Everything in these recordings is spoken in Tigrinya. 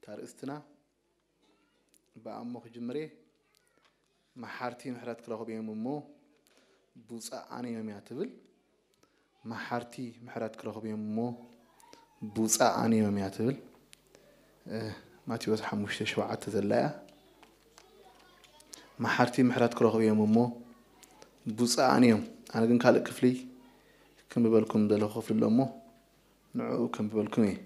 ኣርእስትና ብኣሞ ክጅምር እየ። መሓርቲ ምሕረት ክረኽቡ እዮም እሞ ብፁዓን እዮም እያ ትብል። መሓርቲ ምሕረት ክረኽቡ እዮም እሞ ብፁዓን እዮም እያ ትብል። እ፣ ማቴዎስ ሓሙሽተ ሸውዓተ ዘላ እያ። መሓርቲ ምሕረት ክረኽቡ እዮም እሞ ብፁዓን እዮም። ኣነ ግን ካልእ ክፍሊ ክንብበልኩም ዘለኹ ክፍሊ ኣሎ እሞ ንዕኡ ክንብበልኩም እየ።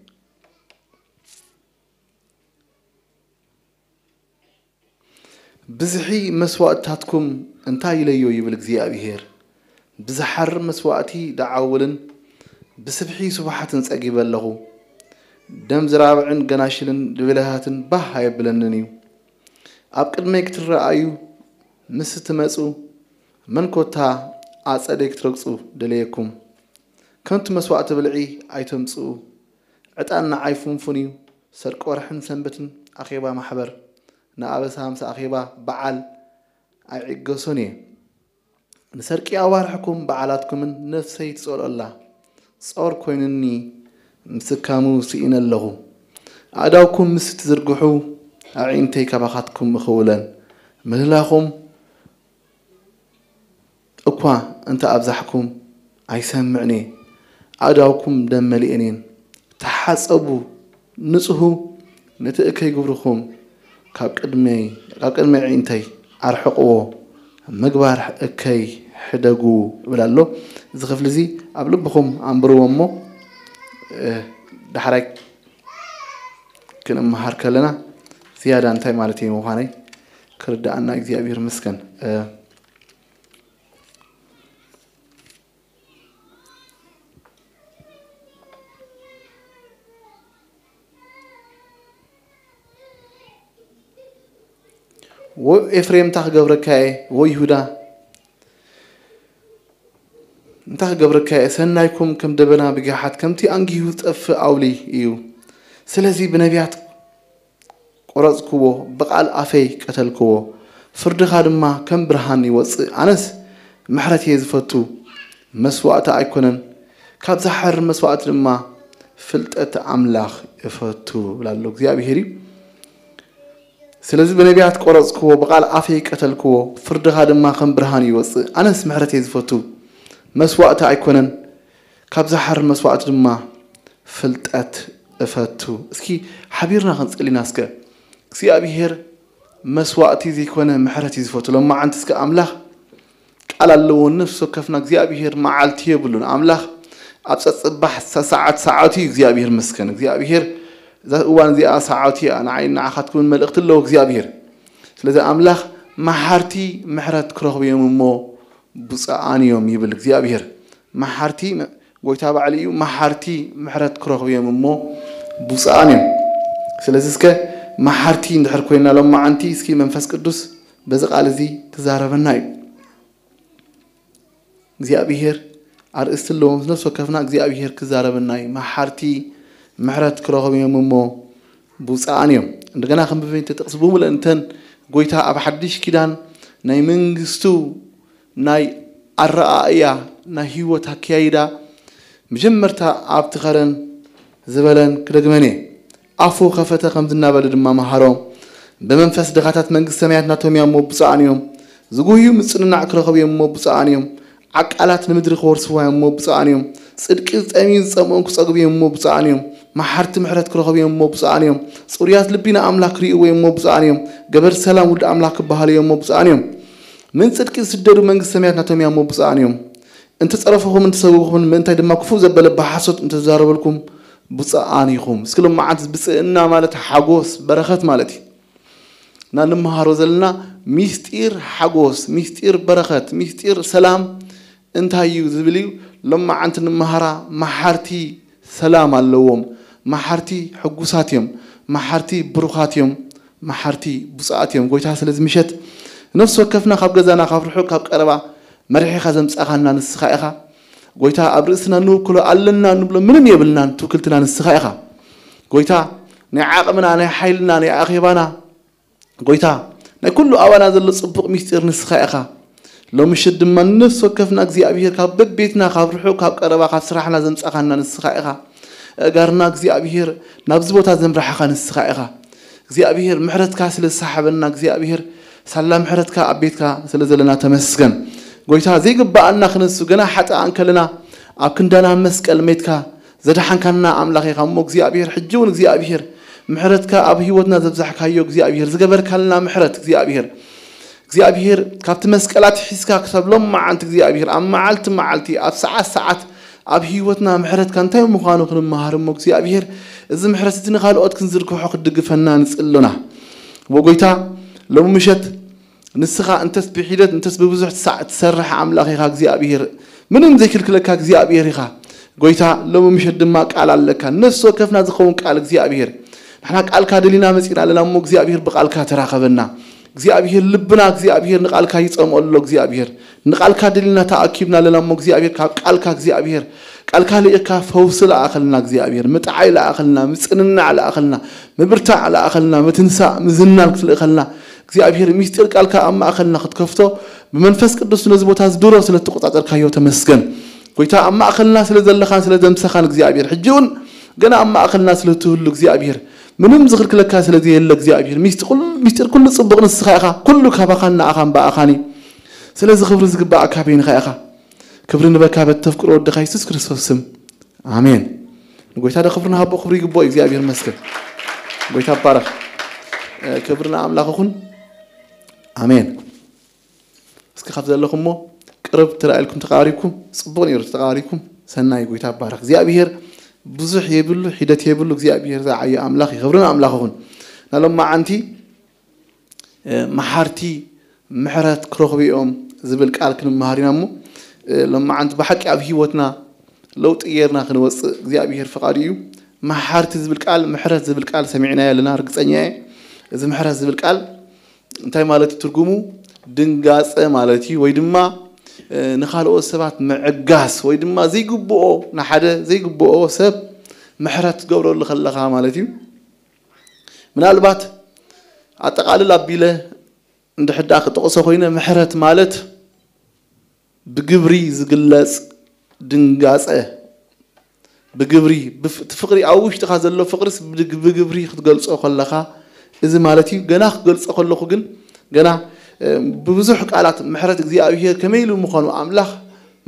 ብዝሒ መስዋእትታትኩም እንታይ ኢለዮ ይብል እግዚኣብሄር። ብዝሓርር መስዋእቲ ደዓውልን ብስብሒ ስቡሓትን ጸጊበ ኣለኹ። ደም ዝራብዕን ገናሽልን ድብለታትን ባህ ኣየብለንን እዩ። ኣብ ቅድመይ ክትረኣዩ ምስ ትመጹ መን ኮታ ኣጸደይ ክትረግጹ ደለየኩም። ከንቱ መስዋእቲ ብልዒ ኣይተምጽኡ። ዕጣን ንዓይ ፍንፉን እዩ። ሰርቂ ወርሕን ሰንበትን ኣኼባ ማሕበር ንኣበሳ ምስ ኣኼባ በዓል ኣይዕገሶን እየ። ንሰርቂ ኣዋርሕኩም በዓላትኩምን ነፍሰይ ትጸልኦ ኣላ። ጾር ኮይኑኒ ምስካሙ ስኢነ ኣለኹ። ኣእዳውኩም ምስ ትዝርግሑ ኣዒንተይ ካባኻትኩም እኽውለን። ምህላኹም እኳ እንተ ኣብዛሕኩም ኣይሰምዕን እየ። ኣእዳውኩም ደም መሊኤን እየን። ተሓጸቡ፣ ንጽሁ፣ ነቲ እከይ ግብርኹም ካብ ቅድመይ፣ ካብ ቅድሚ ኣዒንተይ ኣርሕቕዎ፣ ምግባር እከይ ሕደጉ ይብል ኣሎ። እዚ ክፍሊ እዚ ኣብ ልብኹም ኣንብርዎ እሞ፣ እ፣ ዳሕራይ ክንመሃር ከለና ዝያዳ እንታይ ማለት እዩ ምዃነይ ክርድኣና እግዚኣብሔር ይመስገን። እ፣ ወይ ኤፍሬም እንታይ ክገብረካ እየ? ወይ ይሁዳ እንታይ ክገብረካ እየ? ሰናይኩም ከም ደበና ብጊሓት፣ ከምቲ ኣንጊሁ ዝጠፍእ ኣውሊ እዩ። ስለዚ ብነቢያት ቆረጽክዎ፣ ብቓል ኣፈይ ቀተልክዎ። ፍርድኻ ድማ ከም ብርሃን ይወጽእ። ኣነስ ምሕረት እየ ዝፈቱ፣ መስዋእቲ ኣይኮነን። ካብ ዝሓርር መስዋእቲ ድማ ፍልጠት ኣምላኽ እፈቱ ይብል ኣሎ እግዚኣብሄር እዩ። ስለዚ ብነቢያት ቆረጽክዎ፣ ብቓል ኣፈይ ቀተልክዎ። ፍርድኻ ድማ ከም ብርሃን ይወጽእ። ኣነስ ምሕረት እየ ዝፈቱ፣ መስዋእቲ ኣይኮነን። ካብ ዝሓርር መስዋእቲ ድማ ፍልጠት እፈቱ። እስኪ ሓቢርና ክንጽሊ ኢና እስከ። እግዚኣብሄር መስዋእቲ ዘይኮነ ምሕረት እዩ ዝፈቱ። ሎማዓንቲ እስከ ኣምላኽ ቃል ኣለዎ፣ ነፍሲ ወከፍና እግዚኣብሄር መዓልቲ የብሉን። ኣምላኽ ኣብ ጸጽባሕ ሰዓት ሰዓቱ እዩ። እግዚኣብሄር መስገን። እግዚኣብሄር እዛ እዋን እዚኣ ሰዓቱ እያ። ንዓይ ንዓኻትኩምን መልእኽቲ ኣለዎ እግዚኣብሄር። ስለዚ ኣምላኽ መሓርቲ ምሕረት ክረኽቡ እዮም እሞ ብፁዓን እዮም ይብል እግዚኣብሄር። መሓርቲ መ-፣ ጎይታ ባዕሉ እዩ። መሓርቲ ምሕረት ክረኽቡ እዮም እሞ ብፁዓን እዮም። ስለዚ እስከ መሓርቲ እንድሕር ኮይና ሎማዓንቲ እስኪ መንፈስ ቅዱስ በዚ ቃል እዚ ክዛረበና እዩ። እግዚኣብሄር ኣርእስቲ ኣለዎ። ምስ ነፍሲ ወከፍና እግዚኣብሄር ክዛረበና እዩ። መሓርቲ ምሕረት ክረኽቡ እዮም እሞ ብፁዓን እዮም። እንደገና ክንብብ እቲ ጥቕሲ ብምልእንተን ጎይታ ኣብ ሓድሽ ኪዳን ናይ መንግስቱ ናይ ኣረኣእያ ናይ ህይወት ኣካያይዳ መጀመርታ ኣብቲ ኸረን ዝበለን ክደግመን እየ። ኣፉ ኸፈተ ከምዚ እናበለ ድማ መሃሮም። ብመንፈስ ድኻታት መንግስቲ ሰማያት ናቶም እያ እሞ ብፁዓን እዮም። ዝጉህዩ ምጽንናዕ ክረኸቡ እዮም እሞ ብፁዓን እዮም። ዓቃላት ንምድሪ ክወርስዋ እዮም እሞ ብፁዓን እዮም። ጽድቂ ዝጠምዩ ዝጸምኦም ክጸግቡ እዮም እሞ ብፁዓን እዮም። መሓርቲ ምሕረት ክረኸቡ እዮም እሞ ብፁዓን እዮም። ጽሩያት ልቢ ንኣምላኽ ክርእይዎ እዮም እሞ ብፁዓን እዮም። ገበርቲ ሰላም ውሉድ ኣምላኽ ክበሃሉ እዮም እሞ ብፁዓን እዮም። ምን ጽድቂ ዝስደዱ መንግስቲ ሰማያት ናቶም እያ እሞ ብፁዓን እዮም። እንተጸረፍኹምን እንተሰጎግኹምን ምእንታይ ድማ ክፉእ ዘበለ ብሓሶት እንተዛረበልኩም ብፁዓን ኢኹም። እስኪ ሎማዓንቲ ብፅእና ማለት ሓጎስ በረኸት ማለት እዩ። እና ንመሃሮ ዘለና ሚስጢር ሓጎስ፣ ሚስጢር በረኸት፣ ሚስጢር ሰላም እንታይ እዩ ዝብል እዩ። ሎማዓንቲ ንመሃራ መሓርቲ ሰላም ኣለዎም። መሓርቲ ሕጉሳት እዮም። መሓርቲ ብሩኻት እዮም። መሓርቲ ብፁዓት እዮም። ጎይታ ስለዚ ምሸት ነፍሲ ወከፍና ካብ ገዛና ካብ ርሑቕ ካብ ቀረባ መሪሕኻ ዘምጻኻና ንስኻ ኢኻ። ጎይታ ኣብ ርእስና ንውክሎ ኣለና ንብሎ ምንም የብልናን። ትውክልትና ንስኻ ኢኻ። ጎይታ ናይ ዓቕምና ናይ ሓይልና ናይ ኣኼባና ጎይታ ናይ ኩሉ ኣባና ዘሎ ጽቡቕ ሚስጢር ንስኻ ኢኻ። ሎሚ ምሸት ድማ ንነፍሲ ወከፍና እግዚኣብሄር ካብ በቤትና ካብ ርሑቕ ካብ ቀረባ ካብ ስራሕና ዘምጻኻና ንስኻ ኢኻ። ኣእጋርና እግዚኣብሄር ናብዚ ቦታ ዘምራሕኻ ንስኻ ኢኻ። እግዚኣብሔር ምሕረትካ ስለ ዝሰሓበና እግዚኣብሔር ሳላ ምሕረትካ ኣብ ቤትካ ስለ ዘለና ተመስገን። ጎይታ ዘይግባኣና ክንሱ ገና ሓጥኣን ከለና ኣብ ክንዳና መስቀል ሜትካ ዘድሓንካና ኣምላኽ ኢኻ እሞ እግዚኣብሔር ሕጂ እውን እግዚኣብሔር ምሕረትካ ኣብ ህይወትና ዘብዛሕካዮ እግዚኣብሔር ዝገበርካልና ምሕረት እግዚኣብሔር እግዚኣብሔር ካብቲ መስቀላት ሒዝካ ክሳብ ሎም መዓልቲ እግዚኣብሔር ኣብ መዓልቲ መዓልቲ ኣብ ሰዓት ሰዓት ኣብ ህይወትና ምሕረትካ እንታይ ምዃኑ ክንመሃር እሞ እግዚኣብሔር እዚ ምሕረት እዚ ንኻልኦት ክንዝርግሖ ክትድግፈና ንጽእሎና። ወጎይታ ሎሚ ምሸት ንስኻ እንተስ ብሒደት እንተስ ብብዙሕ ሳዕ ትሰርሕ ኣምላኽ ኢኻ እግዚኣብሔር ምንም ዘይክልክለካ እግዚኣብሔር ኢኻ። ጎይታ ሎሚ ምሸት ድማ ቃል ኣለካ ነፍሲ ወከፍና ዝኸውን ቃል እግዚኣብሔር ንሕና ቃልካ ደሊና መጺና ኣለና እሞ እግዚኣብሔር ብቃልካ ተራኸበና። እግዚኣብሔር ልብና እግዚኣብሔር ንቃልካ ይጸምኦ ኣሎ እግዚኣብሔር ንቃልካ ደሊና ተኣኪብና ኣለና እሞ እግዚኣብሔር ካብ ቃልካ እግዚኣብሔር ቃልካ ልኢካ ፈውሲ ለኣኸልና እግዚኣብሔር ምጥዓይ ለኣኸልና ምጽንናዕ ለኣኸልና ምብርታዕ ለኣኸልና ምትንሳእ ምዝናል ክትልእኸልና እግዚኣብሔር ሚስጢር ቃልካ ኣብ ማእኸልና ክትከፍቶ ብመንፈስ ቅዱስ ነዚ ቦታ ዝድሮ ስለ እተቆጻጸርካዮ ተመስገን። ጎይታ ኣብ ማእኸልና ስለ ዘለኻን ስለ ዘምሰኻን እግዚኣብሔር ሕጂ እውን ገና ኣብ ማእኸልና ስለ ትህሉ እግዚኣብሔር ምንም ዝኽልክለካ ስለ ዘየለ እግዚኣብሔር ሚስጢር ኩሉ ጽቡቕ ንስኻ ኢኻ። ኩሉ ካባኻን ንኣኻን ብኣኻን እዩ። ስለዚ ክብሪ ዝግባኣካ በይንኻ ኢኻ። ክብሪ ንበካ በተፍቅሮ ወድኻ የሱስ ክርስቶስ ስም ኣሜን። ንጎይታ ዶ ክብሪ ንሃቦ ክብሪ ይግብኦ እግዚኣብሔር መስገን። ጎይታ ባረኽ። ክብሪ ንኣምላኽ ይኹን። ኣሜን። እስኪ ካብ ዘለኹም እሞ ቅርብ ትረኣየልኩም ተቃሪብኩም ጽቡቕ ነይሩ ተቃሪብኩም ሰናይ ጎይታ ባረኽ እግዚኣብሔር ብዙሕ የብሉ ሒደት የብሉ እግዚኣብሔር ዝዓየ ኣምላኽ ይኽብርን ኣምላኽ ይኹን። ናሎም መዓንቲ መሓርቲ ምሕረት ክረኽቡ እዮም ዝብል ቃል ክንመሃር ኢና እሞ ሎም መዓንቲ ብሓቂ ኣብ ህይወትና ለውጢ ጌርና ክንወፅእ እግዚኣብሔር ፍቓዱ እዩ። መሓርቲ ዝብል ቃል ምሕረት ዝብል ቃል ሰሚዕናዮ ኣለና ርግፀኛ እየ። እዚ ምሕረት ዝብል ቃል እንታይ ማለት እዩ ትርጉሙ? ድንጋፀ ማለት እዩ ወይ ድማ ንኻልኦት ሰባት ምዕጋስ ወይ ድማ ዘይግብኦ ንሓደ ዘይግብኦ ሰብ ምሕረት ትገብረሉ ከለኻ ማለት እዩ። ምናልባት ኣጠቓልል ኣቢለ እንድሕዳ ክጠቕሶ ኮይነ ምሕረት ማለት ብግብሪ ዝግለጽ ድንጋጸ ብግብሪ እቲ ፍቕሪ ኣብ ውሽጥኻ ዘሎ ፍቕሪስ ብግብሪ ክትገልጾ ከለኻ እዚ ማለት እዩ። ገና ክገልጾ ከለኹ ግን ገና ብብዙሕ ቃላት ምሕረት እግዚኣብሔር ከመይ ኢሉ ምዃኑ ኣምላኽ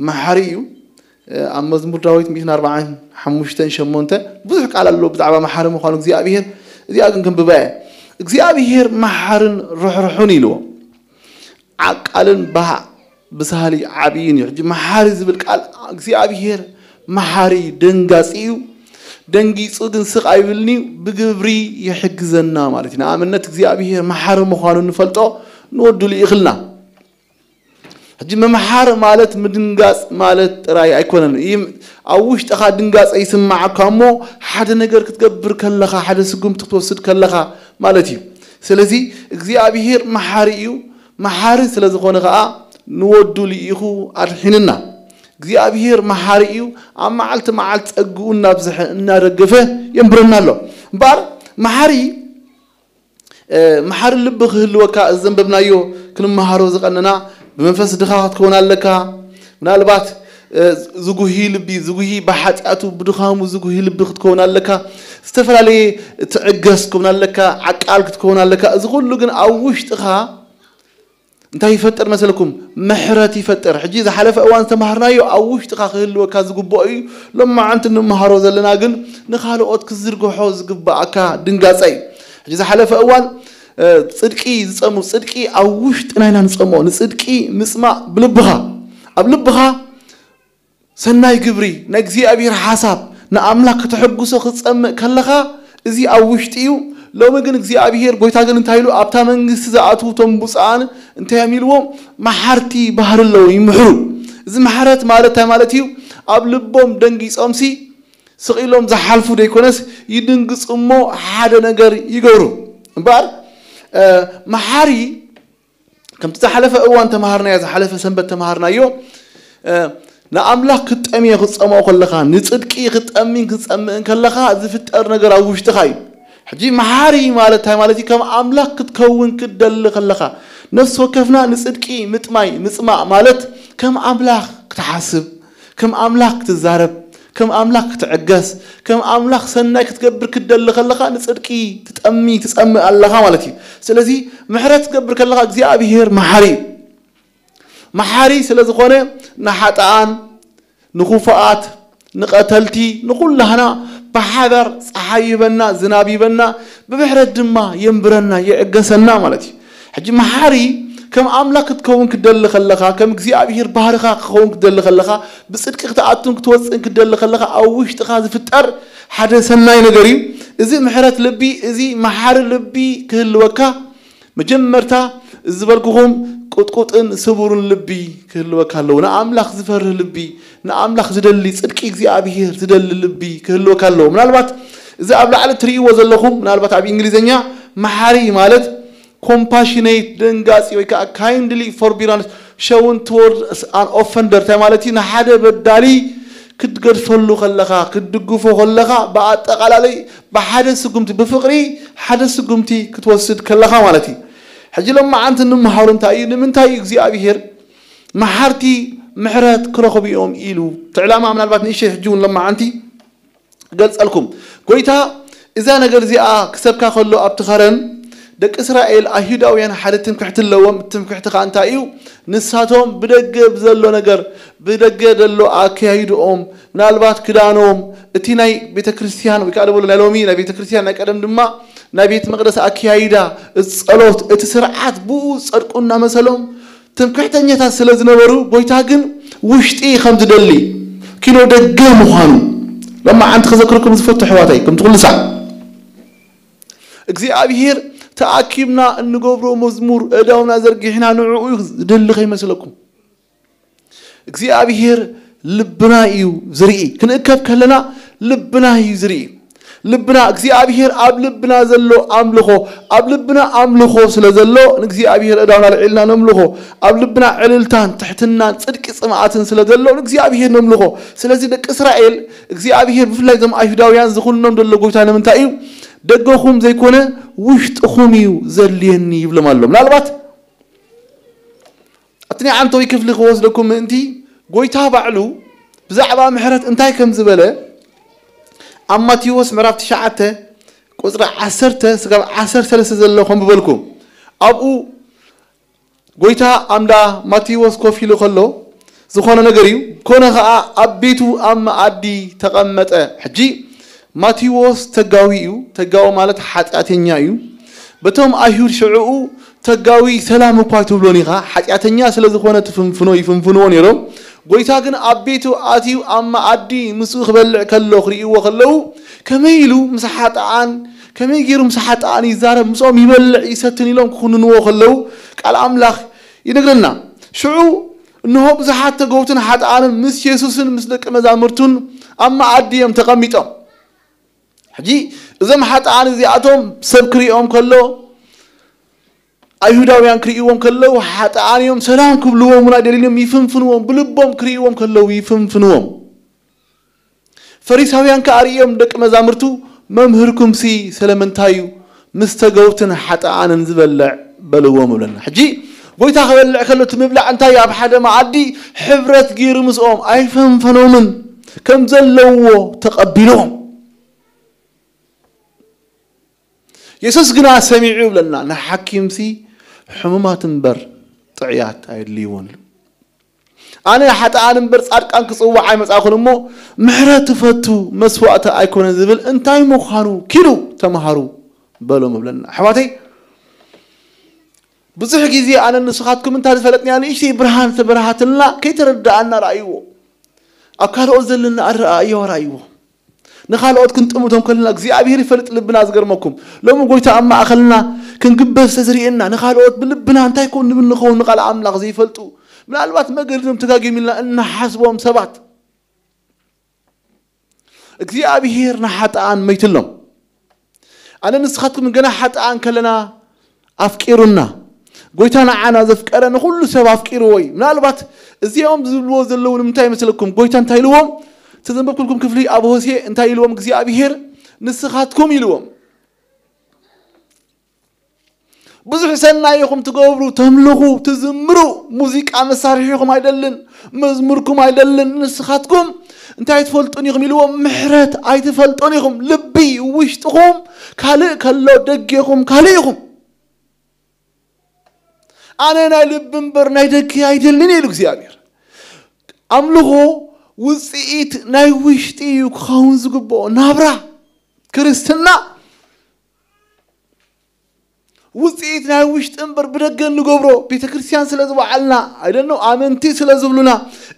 መሓሪ እዩ። ኣብ መዝሙር ዳዊት ሚእትን ኣርባዓን ሓሙሽተን ሸሞንተ ብዙሕ ቃል ኣለዎ ብዛዕባ መሓሪ ምዃኑ እግዚኣብሔር። እዚኣ ግን ክንብባ እየ። እግዚኣብሔር መሓርን ርሕርሑን ኢልዎ። ዓቃልን ባህ ብሳህሊ ዓብይን እዩ። ሕጂ መሓሪ ዝብል ቃል እግዚኣብሔር መሓሪ ደንጋፂ እዩ። ደንጊፁ ግን ስቕ ኣይብልን እዩ። ብግብሪ ይሕግዘና ማለት እዩ። ንኣብነት እግዚኣብሔር መሓሪ ምዃኑ ንፈልጦ ንወዱ ልኢኽልና። ሕጂ ምምሓር ማለት ምድንጋጽ ማለት ጥራይ ኣይኮነን። ይም ኣብ ውሽጥኻ ድንጋጸ ይስማዓካ እሞ ሓደ ነገር ክትገብር ከለኻ ሓደ ስጉምቲ ክትወስድ ከለኻ ማለት እዩ። ስለዚ እግዚኣብሔር መሓሪ እዩ። መሓሪ ስለ ዝኾነ ኸኣ ንወዱ ልኢኹ ኣድሒንና። እግዚኣብሔር መሓሪ እዩ። ኣብ መዓልቲ መዓልቲ ጸግኡ እናብዝሐ እናደገፈ የንብረና ኣሎ። እምበኣር መሓሪ መሓሪ ልቢ ክህልወካ እዚ ዘንበብናዮ ክንመሃሮ ዝቐነና ብመንፈስ ድኻ ክትከውን ኣለካ። ምናልባት ዝጉሂ ልቢ ዝጉሂ ብሓጢኣቱ ብድኻሙ ዝጉሂ ልቢ ክትከውን ኣለካ። ዝተፈላለየ ትዕገስ ክትከውን ኣለካ። ዓቃል ክትከውን ኣለካ። እዚ ኩሉ ግን ኣብ ውሽጥኻ እንታይ ይፈጥር መሰልኩም? ምሕረት ይፈጥር። ሕጂ ዝሓለፈ እዋን ዝተማሃርናዮ ኣብ ውሽጥኻ ክህልወካ ዝግብኦ እዩ። ሎማዓንቲ እንመሃሮ ዘለና ግን ንኻልኦት ክዝርግሖ ዝግብኣካ ድንጋጸ እዩ። ሕጂ ዝሓለፈ እዋን ጽድቂ ዝጸሙ ጽድቂ ኣብ ውሽጥና ኢና ንጸምኦ። ንጽድቂ ምጽማእ ብልብኻ ኣብ ልብኻ ሰናይ ግብሪ ናይ እግዚኣብሔር ሓሳብ ንኣምላኽ ከተሐጉሶ ክትጸምእ ከለኻ እዚ ኣብ ውሽጢ እዩ። ሎሚ ግን እግዚኣብሔር ጎይታ ግን እንታይ ኢሉ ኣብታ መንግስቲ ዝኣትዉ እቶም ብፁዓን እንታይ እዮም ኢልዎም? መሓርቲ ባህሪ ኣለዉ ይምሕሩ። እዚ ምሕረት ማለት እንታይ ማለት እዩ? ኣብ ልቦም ደንጊጾምሲ ስቕ ኢሎም ዝሓልፉ ዘይኮነስ ይድንግጹ እሞ ሓደ ነገር ይገብሩ። እምበኣር መሓሪ ከምቲ ዝሓለፈ እዋን ተምሃርናዮ ዝሓለፈ ሰንበት ተምሃርናዮ ንኣምላኽ ክትጠምዮ ክትጸምኦ ከለኻ ንጽድቂ ክትጠሚን ክትጸምእን ከለኻ ዝፍጠር ነገር ኣብ ውሽጥኻ እዩ። ሕጂ መሓሪ ማለት እንታይ ማለት እዩ? ከም ኣምላኽ ክትከውን ክትደሊ ከለኻ ነፍሲ ወከፍና ንጽድቂ ምጥማይ ምጽማእ ማለት ከም ኣምላኽ ክትሓስብ ከም ኣምላኽ ክትዛረብ ከም ኣምላኽ ክትዕገስ፣ ከም ኣምላኽ ሰናይ ክትገብር ክትደሊ ከለኻ ንጽድቂ ትጠሚ ትጸምእ ኣለኻ ማለት እዩ። ስለዚ ምሕረት ክትገብር ከለኻ እግዚኣብሔር መሓሪ እዩ። መሓሪ ስለ ዝኾነ ንሓጥኣን፣ ንኹፉኣት፣ ንቐተልቲ፣ ንኹላህና ብሓባር ጸሓይ ይበና፣ ዝናብ ይበና፣ ብምሕረት ድማ የንብረና፣ ይዕገሰና ማለት እዩ። ሕጂ መሓሪ ከም ኣምላኽ ክትከውን ክትደሊ ከለኻ፣ ከም እግዚኣብሔር ባህርኻ ክኸውን ክትደሊ ከለኻ፣ ብጽድቂ ክትኣቱን ክትወጽእን ክትደሊ ከለኻ ኣብ ውሽጥኻ ዝፍጠር ሓደ ሰናይ ነገር እዩ። እዚ ምሕረት ልቢ፣ እዚ መሓሪ ልቢ ክህልወካ መጀመርታ ዝበልኩኹም ቁጥቁጥን ስቡርን ልቢ ክህልወካ ኣለዎ። ንኣምላኽ ዝፈርህ ልቢ፣ ንኣምላኽ ዝደሊ ጽድቂ እግዚኣብሔር ዝደሊ ልቢ ክህልወካ ኣለዎ። ምናልባት እዚ ኣብ ላዕሊ ትርእይዎ ዘለኹም ምናልባት ኣብ እንግሊዝኛ መሓሪ ማለት compassionate ደንጋጺ ወይ ከዓ kindly forbearance shown towards an offender እንታይ ማለት እዩ? ንሓደ በዳሊ ክትገድፈሉ ከለኻ ክትድግፎ ከለኻ ብኣጠቓላለይ ብሓደ ስጉምቲ ብፍቕሪ ሓደ ስጉምቲ ክትወስድ ከለኻ ማለት እዩ። ሕጂ ሎማዓንቲ እንመሃሮ እንታይ እዩ? ንምንታይ እዩ እግዚኣብሔር መሓርቲ ምሕረት ክረኽቡ እዮም ኢሉ? እቲ ዕላማ ምናልባት ንእሽተይ ሕጂ እውን ሎማዓንቲ ገልጸልኩም። ጎይታ እዛ ነገር እዚኣ ክሰብካ ከሎ ኣብቲ ኸረን ደቂ እስራኤል ኣይሁዳውያን ሓደ ትምክሕቲ ኣለዎም። እቲ ትምክሕቲ ኸኣ እንታይ እዩ? ንሳቶም ብደገ ብዘሎ ነገር ብደገ ዘሎ ኣከያይድኦም ምናልባት ክዳኖም እቲ ናይ ቤተ ክርስቲያን ወይ ከዓ ደበሎ ናይ ሎሚ ናይ ቤተ ክርስቲያን ናይ ቀደም ድማ ናይ ቤት መቅደስ ኣከያይዳ እቲ ጸሎት እቲ ስርዓት ብኡ ጸድቁ እናመሰሎም ትምክሕተኛታት ስለ ዝነበሩ ጎይታ ግን ውሽጢ ከም ዝደሊ ኪኖ ደገ ምዃኑ ሎማዓንቲ ክዘክረኩም ዝፈቱ ኣሕዋተይ ከምቲ ኩሉ ሳዕ እግዚኣብሔር ተኣኪብና እንገብሮ መዝሙር እዳውና ዘርጊሕና ንዕኡ እዩ ዝደሊ ከይመስለኩም እግዚኣብሔር ልብና እዩ ዝርኢ ክንእከብ ከለና ልብና እዩ ዝርኢ ልብና እግዚኣብሔር ኣብ ልብና ዘሎ ኣምልኾ ኣብ ልብና ኣምልኾ ስለ ዘሎ ንእግዚኣብሔር እዳውና ልዒልና ነምልኾ ኣብ ልብና ዕልልታን ትሕትናን ጽድቂ ጽምኣትን ስለ ዘሎ ንእግዚኣብሔር ነምልኾ ስለዚ ደቂ እስራኤል እግዚኣብሔር ብፍላይ ዞም ኣይሁዳውያን ዝኹንኖም ዘሎ ጎይታ ንምንታይ እዩ ደገኹም ዘይኮነ ውሽጥኹም እዩ ዘድልየኒ ይብሎም ኣሎ ምናልባት ኣብቲ ናይ ዓንተዊ ክፍሊ ክወስደኩም ምእንቲ ጎይታ ባዕሉ ብዛዕባ ምሕረት እንታይ ከም ዝበለ ኣብ ማቴዎስ ምዕራፍ ትሽዓተ ቁፅሪ ዓሰርተ ስጋብ ዓሰርተ ሰለስተ ዘሎ ከም ዝበልኩ ኣብኡ ጎይታ ኣምዳ ማቴዎስ ኮፍ ኢሉ ከሎ ዝኾነ ነገር እዩ ኮነ ከዓ ኣብ ቤቱ ኣብ መኣዲ ተቐመጠ ሕጂ ማቴዎስ ተጋዊ እዩ ተጋዊ ማለት ሓጢኣተኛ እዩ በቶም ኣይሁድ ሽዕኡ ተጋዊ ሰላም እኳ ኣይትብሎን ኢኻ ሓጢኣተኛ ስለ ዝኾነ ትፍንፍኖ ይፍንፍንዎ ነይሮም ጎይታ ግን ኣብ ቤቱ ኣትዩ ኣብ መኣዲ ምስኡ ክበልዕ ከሎ ክርእይዎ ከለዉ ከመይ ኢሉ ምስ ሓጥኣን ከመይ ገይሩ ምስ ሓጥኣን ይዛረብ ምስኦም ይበልዕ ይሰትን ኢሎም ክኹንንዎ ከለዉ ቃል ኣምላኽ ይነግረና ሽዑ እንሆ ብዙሓት ተገውትን ሓጥኣንን ምስ የሱስን ምስ ደቂ መዛሙርቱን ኣብ መኣዲ እዮም ተቐሚጦም ሕጂ እዞም ሓጥኣን እዚኣቶም ሰብ ክርእዮም ከሎ ኣይሁዳውያን ክርእይዎም ከለዉ ሓጥኣን እዮም ሰላም ክብልዎም እውን ኣይደልዮም ይፍንፍንዎም ብልቦም ክርእይዎም ከለዉ ይፍንፍንዎም ፈሪሳውያን ከኣ ርእዮም ደቂ መዛሙርቱ መምህርኩምሲ ስለምንታይ እዩ ምስ ተገውትን ሓጥኣንን ዝበልዕ በልዎም እብለና ሕጂ ጎይታ ክበልዕ ከሎ እቲ ምብላዕ እንታይ ኣብ ሓደ መኣዲ ሕብረት ገይሩ ምስኦም ኣይፈንፈኖምን ከም ዘለውዎ ተቐቢሎም የሱስ ግና ሰሚዑ ይብለና ንሓኪምሲ ሕሙማት እምበር ጥዕያት ኣየድልይዎን ኢሉ ኣነ ሓጥኣን እምበር ጻድቃን ክጽውዕ ኣይመጻእኩን እሞ ምሕረት ትፈቱ መስዋእቲ ኣይኮነ ዝብል እንታይ ምዃኑ ኪዱ ተምሃሩ በሎም እብለና ኣሕዋተይ ብዙሕ ግዜ ኣነ ንስኻትኩም እንታ ዝፈለጥናያ ንእሽተይ ብርሃን ተበርሃትልና ከይተረዳኣና ረኣይዎ ኣብ ካልኦት ዘለና ኣረኣእያዋ ረኣይዎ ንኻልኦት ክንጥምቶም ከለና እግዚኣብሔር ይፈልጥ ልብና ዝገርመኩም ሎሚ ጎይታ ኣብ ማእኸልና ክንግበር ዝተዝርእየና ንኻልኦት ብልብና እንታይ ኮን ንብል ንኸውን ንቓል ኣምላኽ ዘይፈልጡ ምናልባት መገድኖም ተጋጊም ኢልና እንሓስቦም ሰባት እግዚኣብሔር ንሓጥኣን መይትሎም ኣነ ንስኻትኩም ገና ሓጥኣን ከለና ኣፍቂሩና ጎይታ ንዓና ዘፍቀረ ንኹሉ ሰብ ኣፍቂርዎ እዩ ምናልባት እዚኦም ዝብልዎ ዘለዉ ንምንታይ ይመስለኩም ጎይታ እንታይ ኢልዎም እቲ ዘንበብኩልኩም ክፍሊ ኣብ ሆሴ እንታይ ኢልዎም እግዚኣብሔር ንስኻትኩም ኢልዎም ብዙሕ ሰናይ ኢኹም ትገብሩ ተምልኹ ትዝምሩ ሙዚቃ መሳርሒኹም ኣይደልን መዝሙርኩም ኣይደልን ንስኻትኩም እንታይ ኣይትፈልጡን ኢኹም ኢልዎም? ምሕረት ኣይትፈልጡን ኢኹም። ልቢ ውሽጥኹም ካልእ ከሎ ደጌኹም ካልእ ኢኹም። ኣነ ናይ ልቢ እምበር ናይ ደገ ኣይደልን ኢሉ እግዚኣብሔር። ኣምልኾ ውፅኢት ናይ ውሽጢ እዩ ክኸውን ዝግብኦ። ናብራ ክርስትና ውፅኢት ናይ ውሽጢ እምበር ብደገ እንገብሮ፣ ቤተ ክርስቲያን ስለ ዝበዓልና ኣይደኖ፣ ኣመንቲ ስለ ዝብሉና፣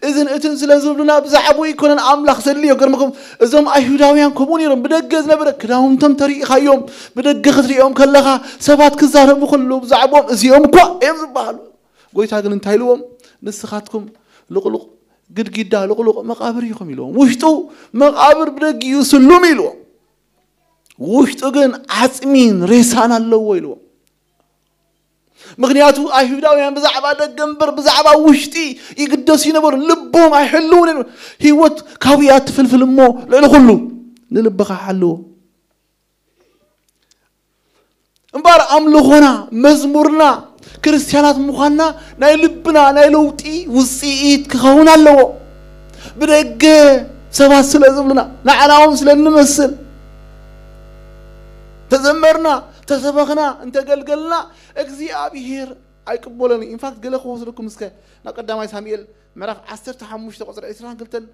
እዝን እትን ስለ ዝብሉና፣ ብዛዕባኡ ኣይኮነን ኣምላኽ ዘድልዮ። ገርምኩም፣ እዞም ኣይሁዳውያን ከምኡ ነይሮም። ብደገ ዝነበረ ክዳውንቶም ተሪኢኻዮም፣ ብደገ ክትሪኦም ከለኻ፣ ሰባት ክዛረቡ ከለዉ ብዛዕባኦም፣ እዚኦም እኳ እዮም ዝበሃሉ። ጎይታ ግን እንታይ ኢልዎም? ንስኻትኩም ልቕሉቕ ግድግዳ፣ ልቕሉቕ መቓብር ኢኹም ኢልዎም። ውሽጡ መቓብር፣ ብደጊኡ ስሉም ኢልዎም። ውሽጡ ግን ዓጽሚን ሬሳን ኣለዎ ኢልዎም። ምኽንያቱ ኣይሁዳውያን ብዛዕባ ደገ እምበር ብዛዕባ ውሽጢ ይግደሱ ይነበሩ። ልቦም ኣይሕልውን ነይሩ። ህይወት ካብኡ እያ ትፍልፍል እሞ ልዕሊ ኩሉ ንልብኻ ሓልዎ። እምበር ኣምልኾና፣ መዝሙርና፣ ክርስትያናት ምዃንና ናይ ልብና ናይ ለውጢ ውፅኢት ክኸውን ኣለዎ። ብደገ ሰባት ስለ ዝብሉና፣ ንዓናኦም ስለ እንመስል፣ ተዘመርና፣ ተሰበኽና፣ እንተገልገልና እግዚኣብሔር ኣይቅበሎን እዩ። ኢንፋክት ገለ ክወስደኩም እስከ ናብ ቀዳማይ ሳሙኤል ምዕራፍ ዓሰርተ ሓሙሽተ ቁፅሪ ዕስራን ክልተን።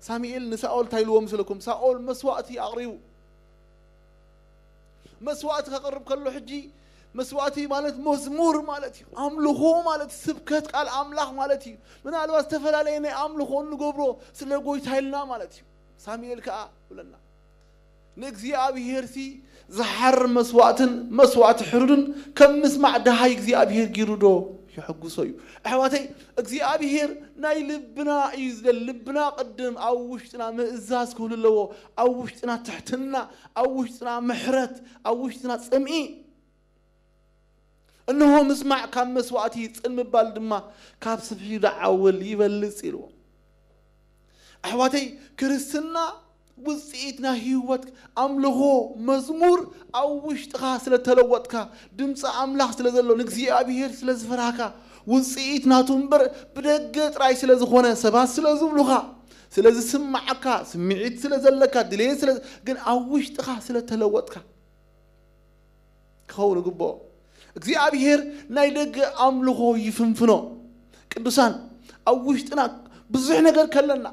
ሳሙኤል ንሳኦል እንታይ ኢልዎ ምስለኩም? ሳኦል መስዋእቲ ኣቕሪቡ። መስዋእቲ ከቕርብ ከሎ ሕጂ መስዋእቲ ማለት መዝሙር ማለት እዩ። ኣምልኾ ማለት ስብከት ቃል ኣምላኽ ማለት እዩ። ምናልባት ዝተፈላለየ ናይ ኣምልኾ እንገብሮ ስለ ጎይታ ኢልና ማለት እዩ። ሳሙኤል ከኣ ብለና ንእግዚኣብሔርሲ ዝሓር መስዋእትን መስዋእቲ ሕሩድን ከም ምስማዕ ደሃይ እግዚኣብሔር ጊሩ ዶ ይሕጉሶ እዩ? ኣሕዋተይ፣ እግዚኣብሔር ናይ ልብና እዩ ዝደሊ። ልብና ቅድም ኣብ ውሽጥና ምእዛዝ ክህሉ ኣለዎ። ኣብ ውሽጥና ትሕትና፣ ኣብ ውሽጥና ምሕረት፣ ኣብ ውሽጥና ጽምኢ። እንሆ ምስማዕ ካብ መስዋእቲ፣ ጽን ምባል ድማ ካብ ስብሒ ደዓውል ይበልጽ ኢልዎ። ኣሕዋተይ፣ ክርስትና ውፅኢት ናይ ህይወት ኣምልኾ፣ መዝሙር ኣብ ውሽጥኻ ስለ ተለወጥካ፣ ድምፂ ኣምላኽ ስለ ዘሎ፣ ንእግዚኣብሔር ስለ ዝፈራህካ፣ ውፅኢት ናቱ እምበር ብደገ ጥራይ ስለ ዝኾነ፣ ሰባት ስለ ዝብሉኻ፣ ስለ ዝስምዓካ፣ ስምዒት ስለ ዘለካ፣ ድሌት ስለ፣ ግን ኣብ ውሽጥኻ ስለ ተለወጥካ ክኸውን ይግብኦ። እግዚኣብሔር ናይ ደገ ኣምልኾ ይፍንፍኖ። ቅዱሳን፣ ኣብ ውሽጥና ብዙሕ ነገር ከለና፣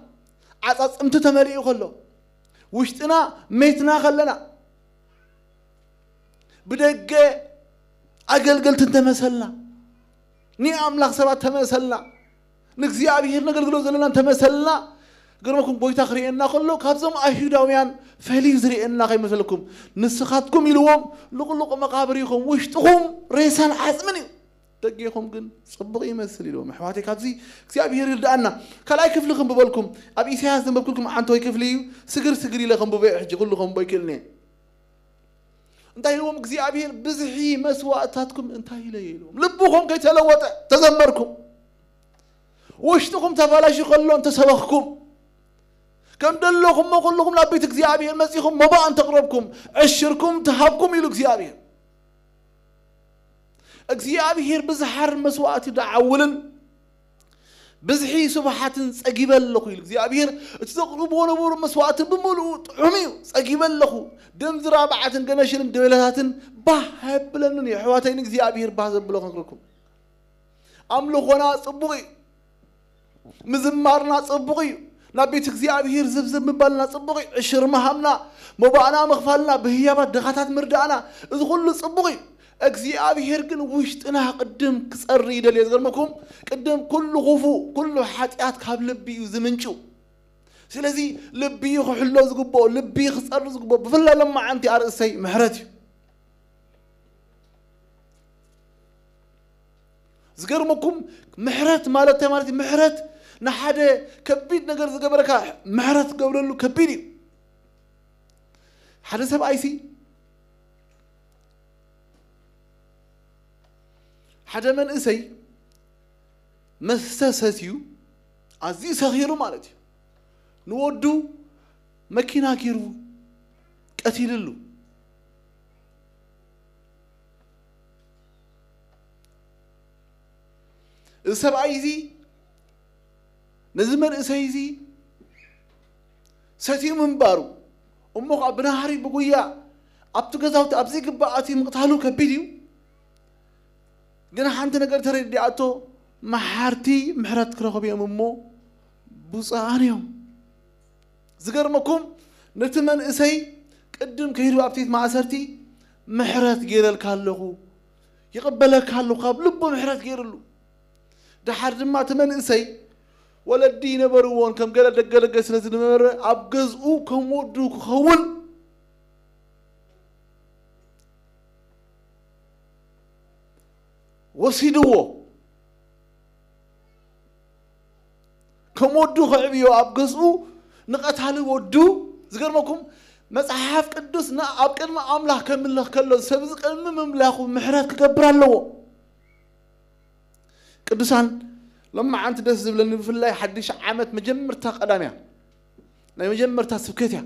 ዓጻጽምቲ ተመሊኡ ከሎ፣ ውሽጥና ሜትና ከለና፣ ብደገ ኣገልገልቲ እንተመሰልና፣ ንኣምላኽ ሰባት ተመሰልና፣ ንእግዚኣብሔር ነገልግሎ ዘለና እንተመሰልና፣ ገርመኩም ጎይታ ክርእየና ከሎ ካብዞም ኣይሁዳውያን ፈልዩ ዝርእየና ከይመሰልኩም። ንስኻትኩም ኢልዎም ልቕሉቕ መቓብር ኢኹም፣ ውሽጥኹም ሬሳን ዓጽምን እዩ። ደጌኹም ግን ጽቡቕ ይመስል ኢልዎም። ኣሕዋተይ፣ ካብዚ እግዚኣብሔር ይርድኣና። ካልኣይ ክፍሊ ክንብበልኩም፣ ኣብ ኢሳያስ ዘንበብኩልኩም ዓንተወይ ክፍሊ እዩ። ስግር ስግር ኢለ ክንብቦ እየ ሕጂ፣ ኩሉ ክንብቦ ኣይክእልን እየ። እንታይ ኢልዎም እግዚኣብሔር? ብዝሒ መስዋእትታትኩም እንታይ ኢለ እየ ኢልዎም። ልብኹም ከይተለወጠ ተዘመርኩም፣ ውሽጥኹም ተባላሹ ከሎ እንተሰበኽኩም፣ ከም ደለኹሞ ኩልኹም ናብ ቤት እግዚኣብሔር መጺኹም መባእ እንተቕረብኩም፣ ዕሽርኩም ተሃብኩም ኢሉ እግዚኣብሔር። እግዚኣብሔር ብዝሓር መስዋእቲ ደዓውልን ብዝሒ ስብሓትን ጸጊበ ኣለኹ ኢሉ እግዚኣብሔር። እቲ ዘቕርብዎ ነበሩ መስዋእትን ብምሉኡ ጥዑም እዩ፣ ጸጊበ ኣለኹ። ደም ዝራብዓትን ገነሽልን ደበለታትን ባህ ኣየብለንን እዩ። ኣሕዋተይ፣ ንእግዚኣብሔር ባህ ዘብሎ ክነግረኩም። ኣምልኾና ጽቡቕ እዩ። ምዝማርና ጽቡቕ እዩ። ናብ ቤት እግዚኣብሔር ዝብዝብ ምባልና ጽቡቕ እዩ። ዕሽር ምሃብና፣ መባእና ምኽፋልና፣ ብህያባት ድኻታት ምርዳእና፣ እዚ ኩሉ ጽቡቕ እዩ። እግዚኣብሔር ግን ውሽጥና ቅድም ክጸሪ ይደልዮ። ዝገርመኩም፣ ቅድም ኩሉ ክፉእ፣ ኩሉ ሓጢኣት ካብ ልቢ እዩ ዝምንጩ። ስለዚ ልቢ እዩ ክሕሎ ዝግብኦ፣ ልቢ እዩ ክጸሪ ዝግብኦ። ብፍላይ ሎማዓንቲ ኣርእስተይ ምሕረት እዩ። ዝገርመኩም፣ ምሕረት ማለት እንታይ ማለት እዩ? ምሕረት ንሓደ ከቢድ ነገር ዝገበረካ ምሕረት ክገብረሉ ከቢድ እዩ። ሓደ ሰብኣይሲ፣ ሓደ መንእሰይ መስተ ሰትዩ ኣዝዩ ሰኺሩ ማለት እዩ። ንወዱ መኪና ኪሩ ቀቲልሉ። እዚ ሰብኣይ እዚ ነዚ መንእሰይ እዚ ሰትዩ ምንባሩ እሞ ከዓ ብናህሪ ብጉያ ኣብቲ ገዛውቲ ኣብ ዘይግባእ ኣትዩ ምቕታሉ ከቢድ እዩ። ግን ሓንቲ ነገር ተረዲኣቶ፣ መሓርቲ ምሕረት ክረኽቡ እዮም እሞ ብፁዓን እዮም። ዝገርመኩም፣ ነቲ መንእሰይ ቅድም ከይዱ ኣብቲ ቤት ማእሰርቲ ምሕረት ገይረልካ ኣለኹ፣ ይቕበለካ ኣለኹ፣ ካብ ልቡ ምሕረት ገይርሉ። ደሓር ድማ እቲ መንእሰይ ወለዲ ይነበርዎን ከም ገለ ደገደገ ስለ ዝነበረ ኣብ ገዝኡ ከም ወዱ ክኸውን ወሲድዎ። ከም ወዱ ከዕብዮ ኣብ ገዝኡ ንቐታሊ ወዱ። ዝገርመኩም፣ መጽሓፍ ቅዱስ ን-፣ ኣብ ቅድሚ ኣምላኽ ከምልኽ ከሎ ሰብ እዚ ቅድሚ ምምላኹ ምሕረት ክገብር ኣለዎ። ቅዱሳን፣ ሎማዓንቲ ደስ ዝብለኒ ብፍላይ ሓድሽ ዓመት መጀመርታ ቀዳም እያ፣ ናይ መጀመርታ ስብከት እያ።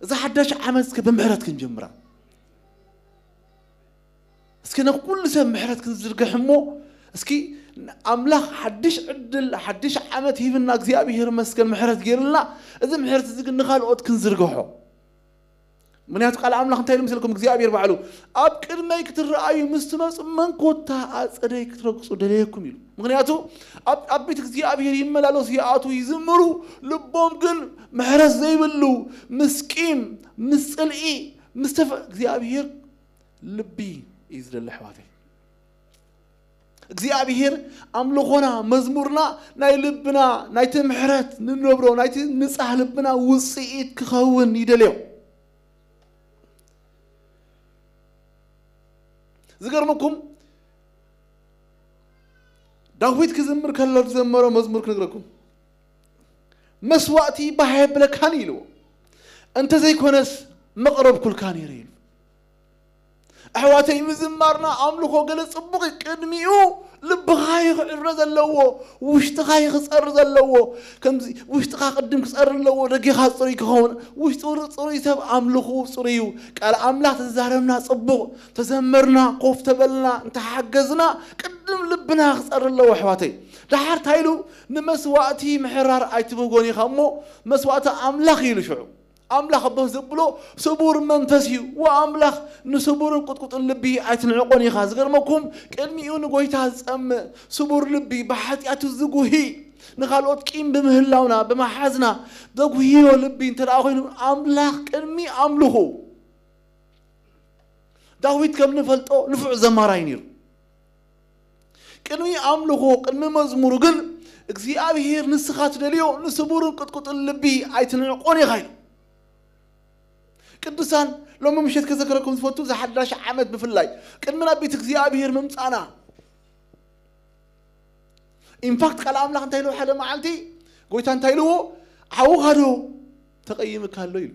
እዛ ሓዳሽ ዓመት እስከ ብምሕረት ክንጀምራ። እስኪ ንኩሉ ሰብ ምሕረት ክንዝርግሕ እሞ፣ እስኪ ኣምላኽ ሓድሽ ዕድል፣ ሓድሽ ዓመት ሂብና፣ እግዚኣብሔር ይመስገን ምሕረት ገይሩልና፣ እዚ ምሕረት እዚ ግን ንኻልኦት ክንዝርግሖ። ምክንያቱ ቃል ኣምላኽ እንታይ ኢሉ ምስልኩም? እግዚኣብሔር ባዕሉ፣ "ኣብ ቅድመይ ክትረኣዩ ምስ ትመጹ መንኮታ ኣጸደይ ክትረግጹ ደለየኩም" ኢሉ። ምክንያቱ ኣብ፣ ኣብ ቤት እግዚኣብሔር ይመላለሱ፣ ይኣትዉ፣ ይዝምሩ፣ ልቦም ግን ምሕረት ዘይብሉ፣ ምስ ቂም፣ ምስ ጽልኢ፣ ምስ ተፈ-፣ እግዚኣብሔር ልቢ እዩ ዝደሊ ኣሕዋተይ። እግዚኣብሔር ኣምልኾና፣ መዝሙርና ናይ ልብና፣ ናይቲ ምሕረት ንነብሮ፣ ናይቲ ንጻህ ልብና ውጽኢት ክኸውን ይደልዮ። ዝገርመኩም፣ ዳዊት ክዝምር ከሎ ዝዘመሮ መዝሙር ክነግረኩም። "መስዋእቲ ባህ የብለካን" ኢልዎ፣ "እንተዘይኮነስ መቕረብኩልካ ነይረ" ኢሉ። ኣሕዋተይ፣ ምዝማርና ኣምልኾ ገለ ጽቡቕ እዩ። ቅድሚኡ ልብኻ እዩ ክዕረ ዘለዎ፣ ውሽጥኻ እዩ ክጸሪ ዘለዎ። ከምዚ ውሽጥኻ ቅድም ክጸሪ ኣለዎ፣ ደጌኻ ጽሩይ ክኸውን። ውሽጡ ጽሩይ ሰብ ኣምልኾኡ ጽሩይ እዩ። ቃል ኣምላኽ ተዛረብና ጽቡቕ፣ ተዘመርና፣ ኮፍ ተበልና፣ እንተሓገዝና፣ ቅድም ልብና ክጸሪ ኣለዎ ኣሕዋተይ። ደሓር እንታይ ኢሉ? "ንመስዋእቲ ምሕራር ኣይትብህጎን ኢኻ እሞ፣ መስዋእቲ ኣምላኽ" ኢሉ ሽዑ። ኣምላኽ ኣቦ ዘብሎ ስቡር መንፈስ እዩ። ወኣምላኽ ንስቡርን ቁጥቁጥን ልቢ ኣይትንዕቆን ኢኻ። ዝገርመኩም፣ ቅድሚኡ ንጎይታ ዝጸምእ ስቡር ልቢ፣ ብሓጢኣቱ ዝጉሂ፣ ንኻልኦት ቂም ብምህላውና፣ ብመሓዝና ዘጉህዮ ልቢ እንተ ደኣ ኮይኑ፣ ኣምላኽ ቅድሚ ኣምልኹ። ዳዊት ከም ንፈልጦ ንፉዕ ዘማራይ ነይሩ። ቅድሚ ኣምልኾ፣ ቅድሚ መዝሙሩ ግን እግዚኣብሔር ንስኻ ትደልዮ ንስቡርን ቅጥቁጥን ልቢ ኣይትንዕቆን ኢኻ ኢሉ። ቅዱሳን፣ ሎሚ ምሸት ከዘክረኩም ዝፈቱ፣ እዚ ሓዳሽ ዓመት ብፍላይ ቅድሚ ናብ ቤት እግዚኣብሔር ምምጻና፣ ኢንፋክት ቃል ኣምላኽ እንታይ ኢልዎ? ሓደ መዓልቲ ጎይታ እንታይ ኢልዎ? "ዓውኻ ዶ ተቐይምካ ኣሎ?" ኢሉ።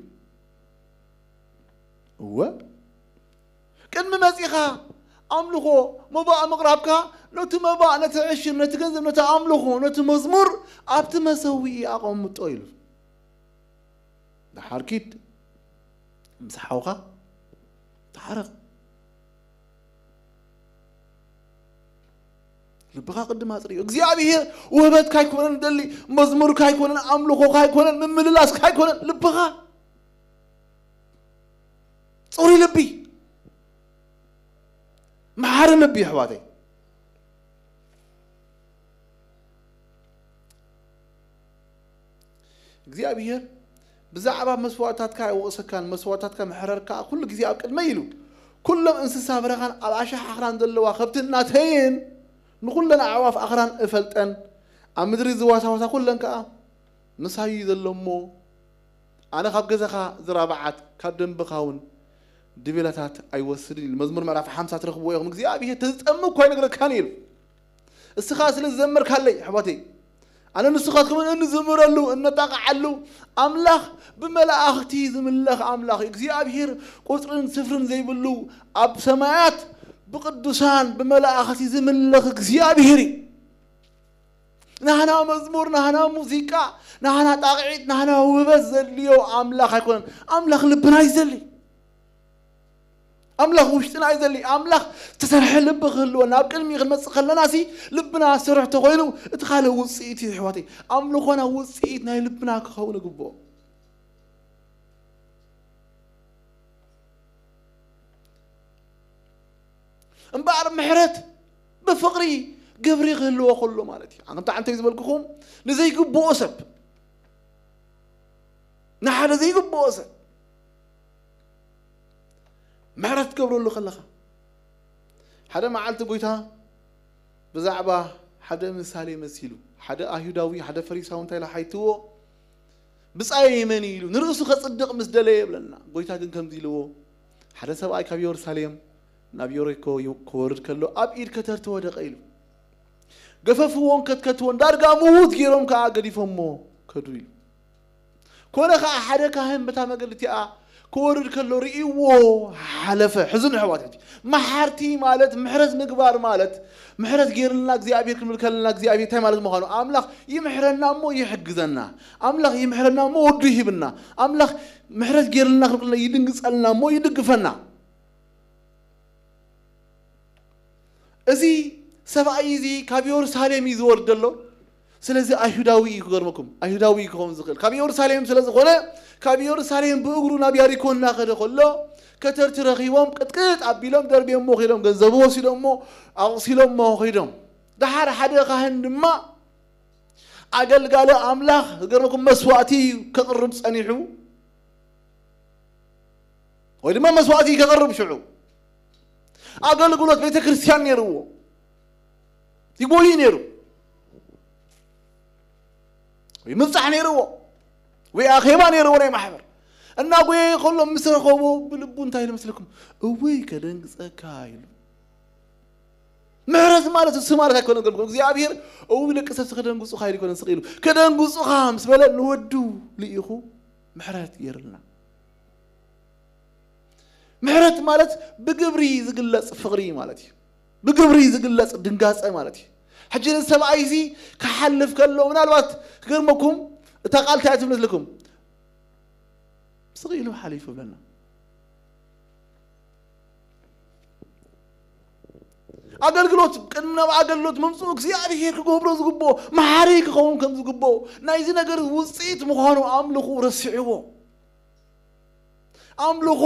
እወ፣ ቅድሚ መጺኻ ኣምልኾ መባእ ምቕራብካ፣ ነቲ መባእ፣ ነቲ ዕሽር፣ ነቲ ገንዘብ፣ ነቲ ኣምልኾ፣ ነቲ መዝሙር ኣብቲ መሰውኢ ኣቐምጦ ኢሉ። ደሓር ኪድ ምስ ሓውኻ ተሓረቕ። ልብኻ ቅድም ኣጽርዮ። እግዚኣብሔር ውህበትካ ኣይኮነን ደሊ፣ መዝሙርካ ኣይኮነን፣ ኣምልኾኻ ኣይኮነን፣ ምምልላስካ ኣይኮነን፣ ልብኻ። ጽሩይ ልቢ፣ መሓሪ ልቢ፣ ኣሕዋተይ። እግዚኣብሔር ብዛዕባ መስዋእታትካ ኣይወቕሰካን፣ መስዋእታትካ ምሕረርካ ኩሉ ግዜ ኣብ ቅድመይ ኢሉ። ኩሎም እንስሳ በረኻን ኣብ ኣሻሕ ኣኽራን ዘለዋ ከብቲ እናተይን ንኹለን ኣዕዋፍ ኣኽራን እፈልጠን፣ ኣብ ምድሪ ዝዋሳዋሳ ኩለን ከኣ ምሳይ እዩ ዘሎ እሞ፣ ኣነ ካብ ገዛኻ ዝራብዓት ካብ ደንብኻ እውን ድቤላታት ኣይወስድን ኢሉ። መዝሙር ምዕራፍ ሓምሳ ትረኽብዎ ኢኹም። እግዚኣብሔር ተዝጠሚ እኳ ኣይነግረካን ኢሉ። እስኻ ስለ ዝዘመርካለይ ኣሕዋተይ፣ ኣነ ንስኻትኩም እንዝምረሉ እነጣቕዓሉ ኣምላኽ ብመላእኽቲ ዝምለኽ ኣምላኽ እዩ። እግዚኣብሔር ቁፅርን ስፍርን ዘይብሉ ኣብ ሰማያት ብቅዱሳን ብመላእኽቲ ዝምለኽ እግዚኣብሔር እዩ። ናህና መዝሙር፣ ናህና ሙዚቃ፣ ናህና ጣቕዒት፣ ናህና ውህበት ዘድልዮ ኣምላኽ ኣይኮነን። ኣምላኽ ልብና እዩ ዘድሊ። ኣምላኽ ውሽጥና እዩ ዘድሊ። ኣምላኽ ዝተሰርሐ ልቢ ክህልወና፣ ኣብ ቅድሚ ክንመጽእ ከለና ሲ ልብና ስሩሕ ተኾይኑ እቲ ካልእ ውጽኢት እዩ ኣሕዋተይ። ኣምልኾና ውጽኢት ናይ ልብና ክኸውን ይግብኦ። እምበኣር ምሕረት ብፍቕሪ ግብሪ ክህልዎ ከሎ ማለት እዩ። ከምታ ዓንተይ ዝበልኩኹም፣ ንዘይግብኦ ሰብ፣ ንሓደ ዘይግብኦ ሰብ ምሕረት ትገብረሉ ከለኻ። ሓደ መዓልቲ ጎይታ ብዛዕባ ሓደ ምሳሌ መሲሉ፣ ሓደ ኣይሁዳዊ ሓደ ፈሪሳዊ እንታይ ኢሉ ሓይትዎ? ብጻየይ መን እዩ ኢሉ ንርእሱ ከጽድቕ ምስ ደለየ ይብለና። ጎይታ ግን ከምዚ ኢልዎ፣ ሓደ ሰብኣይ ካብ የሩሳሌም ናብ የሪኮ ክወርድ ከሎ ኣብ ኢድ ከተርቲ ወደቐ ኢሉ። ገፈፍዎን ከትከትዎን ዳርጋ ምዉት ገይሮም ከኣ ገዲፎሞ ከዱ ኢሉ። ኮነ ኸዓ ሓደ ካህን በታ መገዲ እቲኣ ክወርድ ከሎ ርእይዎ ሓለፈ። ሕዝኑ ኣሕዋት፣ ሕጂ መሓርቲ ማለት ምሕረት ምግባር ማለት ምሕረት ገይርልና እግዚኣብሔር ክንብል ከለና እግዚኣብሔር እንታይ ማለት ምዃኑ፣ ኣምላኽ ይምሕረና እሞ ይሕግዘና፣ ኣምላኽ ይምሕረና እሞ ወዱ ይሂብና፣ ኣምላኽ ምሕረት ገይርልና ክንብል ከለና ይድንግጸልና እሞ ይድግፈና። እዚ ሰብኣይ እዚ ካብ የሩሳሌም እዩ ዝወርድ ዘሎ። ስለዚ ኣይሁዳዊ እዩ፣ ክገርመኩም፣ ኣይሁዳዊ እዩ ክኸውን ዝኽእል። ካብ የሩሳሌም ስለ ዝኾነ፣ ካብ የሩሳሌም ብእግሩ ናብ ያሪኮ እናኸደ ከሎ፣ ከተርቲ ረኺቦም ቅጥቅጥ ኣቢሎም ደርብዮሞ ኸይዶም፣ ገንዘቡ ወሲዶሞ፣ ኣቑሲሎሞ ኸይዶም። ደሓር ሓደ ካህን ድማ ኣገልጋሊ ኣምላኽ፣ ክገርመኩም፣ መስዋእቲ ከቕርብ ጸኒሑ፣ ወይ ድማ መስዋእቲ ከቕርብ ሽዑ ኣገልግሎት ቤተ ክርስቲያን ነይርዎ፣ ይጎይ ነይሩ፣ ወይ ምብጻሕ ነይርዎ፣ ወይ ኣኼባ ነይርዎ ናይ ማሕበር። እናጎየ ከሎ ምስ ረኸቦ ብልቡ እንታይ ኢሉ መስለኩም? እውይ ከደንግጸካ ኢሉ። ምሕረት ማለት እሱ ማለት ኣይኮነን። ገልግሎ እግዚኣብሔር እው ደቂ ሰብ ከደንግጹኻ ኢሉ ይኮነን ስቕ ኢሉ። ከደንግጹኻ ምስ በለ ንወዱ ልኢኹ ምሕረት ገይርልና። ምሕረት ማለት ብግብሪ ዝግለጽ ፍቕሪ ማለት እዩ። ብግብሪ ዝግለጽ ድንጋጸ ማለት እዩ። ሕጂ ነዚ ሰብኣይ እዚ ክሓልፍ ከሎ ምናልባት ክገርመኩም እታ ቃል እንታይ ትብል መስለኩም? ስቕ ኢሉ ሓሊፉ ብለና። ኣገልግሎት ቅድሚ ናብ ኣገልግሎት ምምፅኡ እግዚኣብሔር ክገብሮ ዝግብኦ መሓሪ ክኸውን ከም ዝግብኦ ናይዚ ነገር ውፅኢት ምዃኑ ኣምልኹ ረሲዕዎ። ኣምልኾ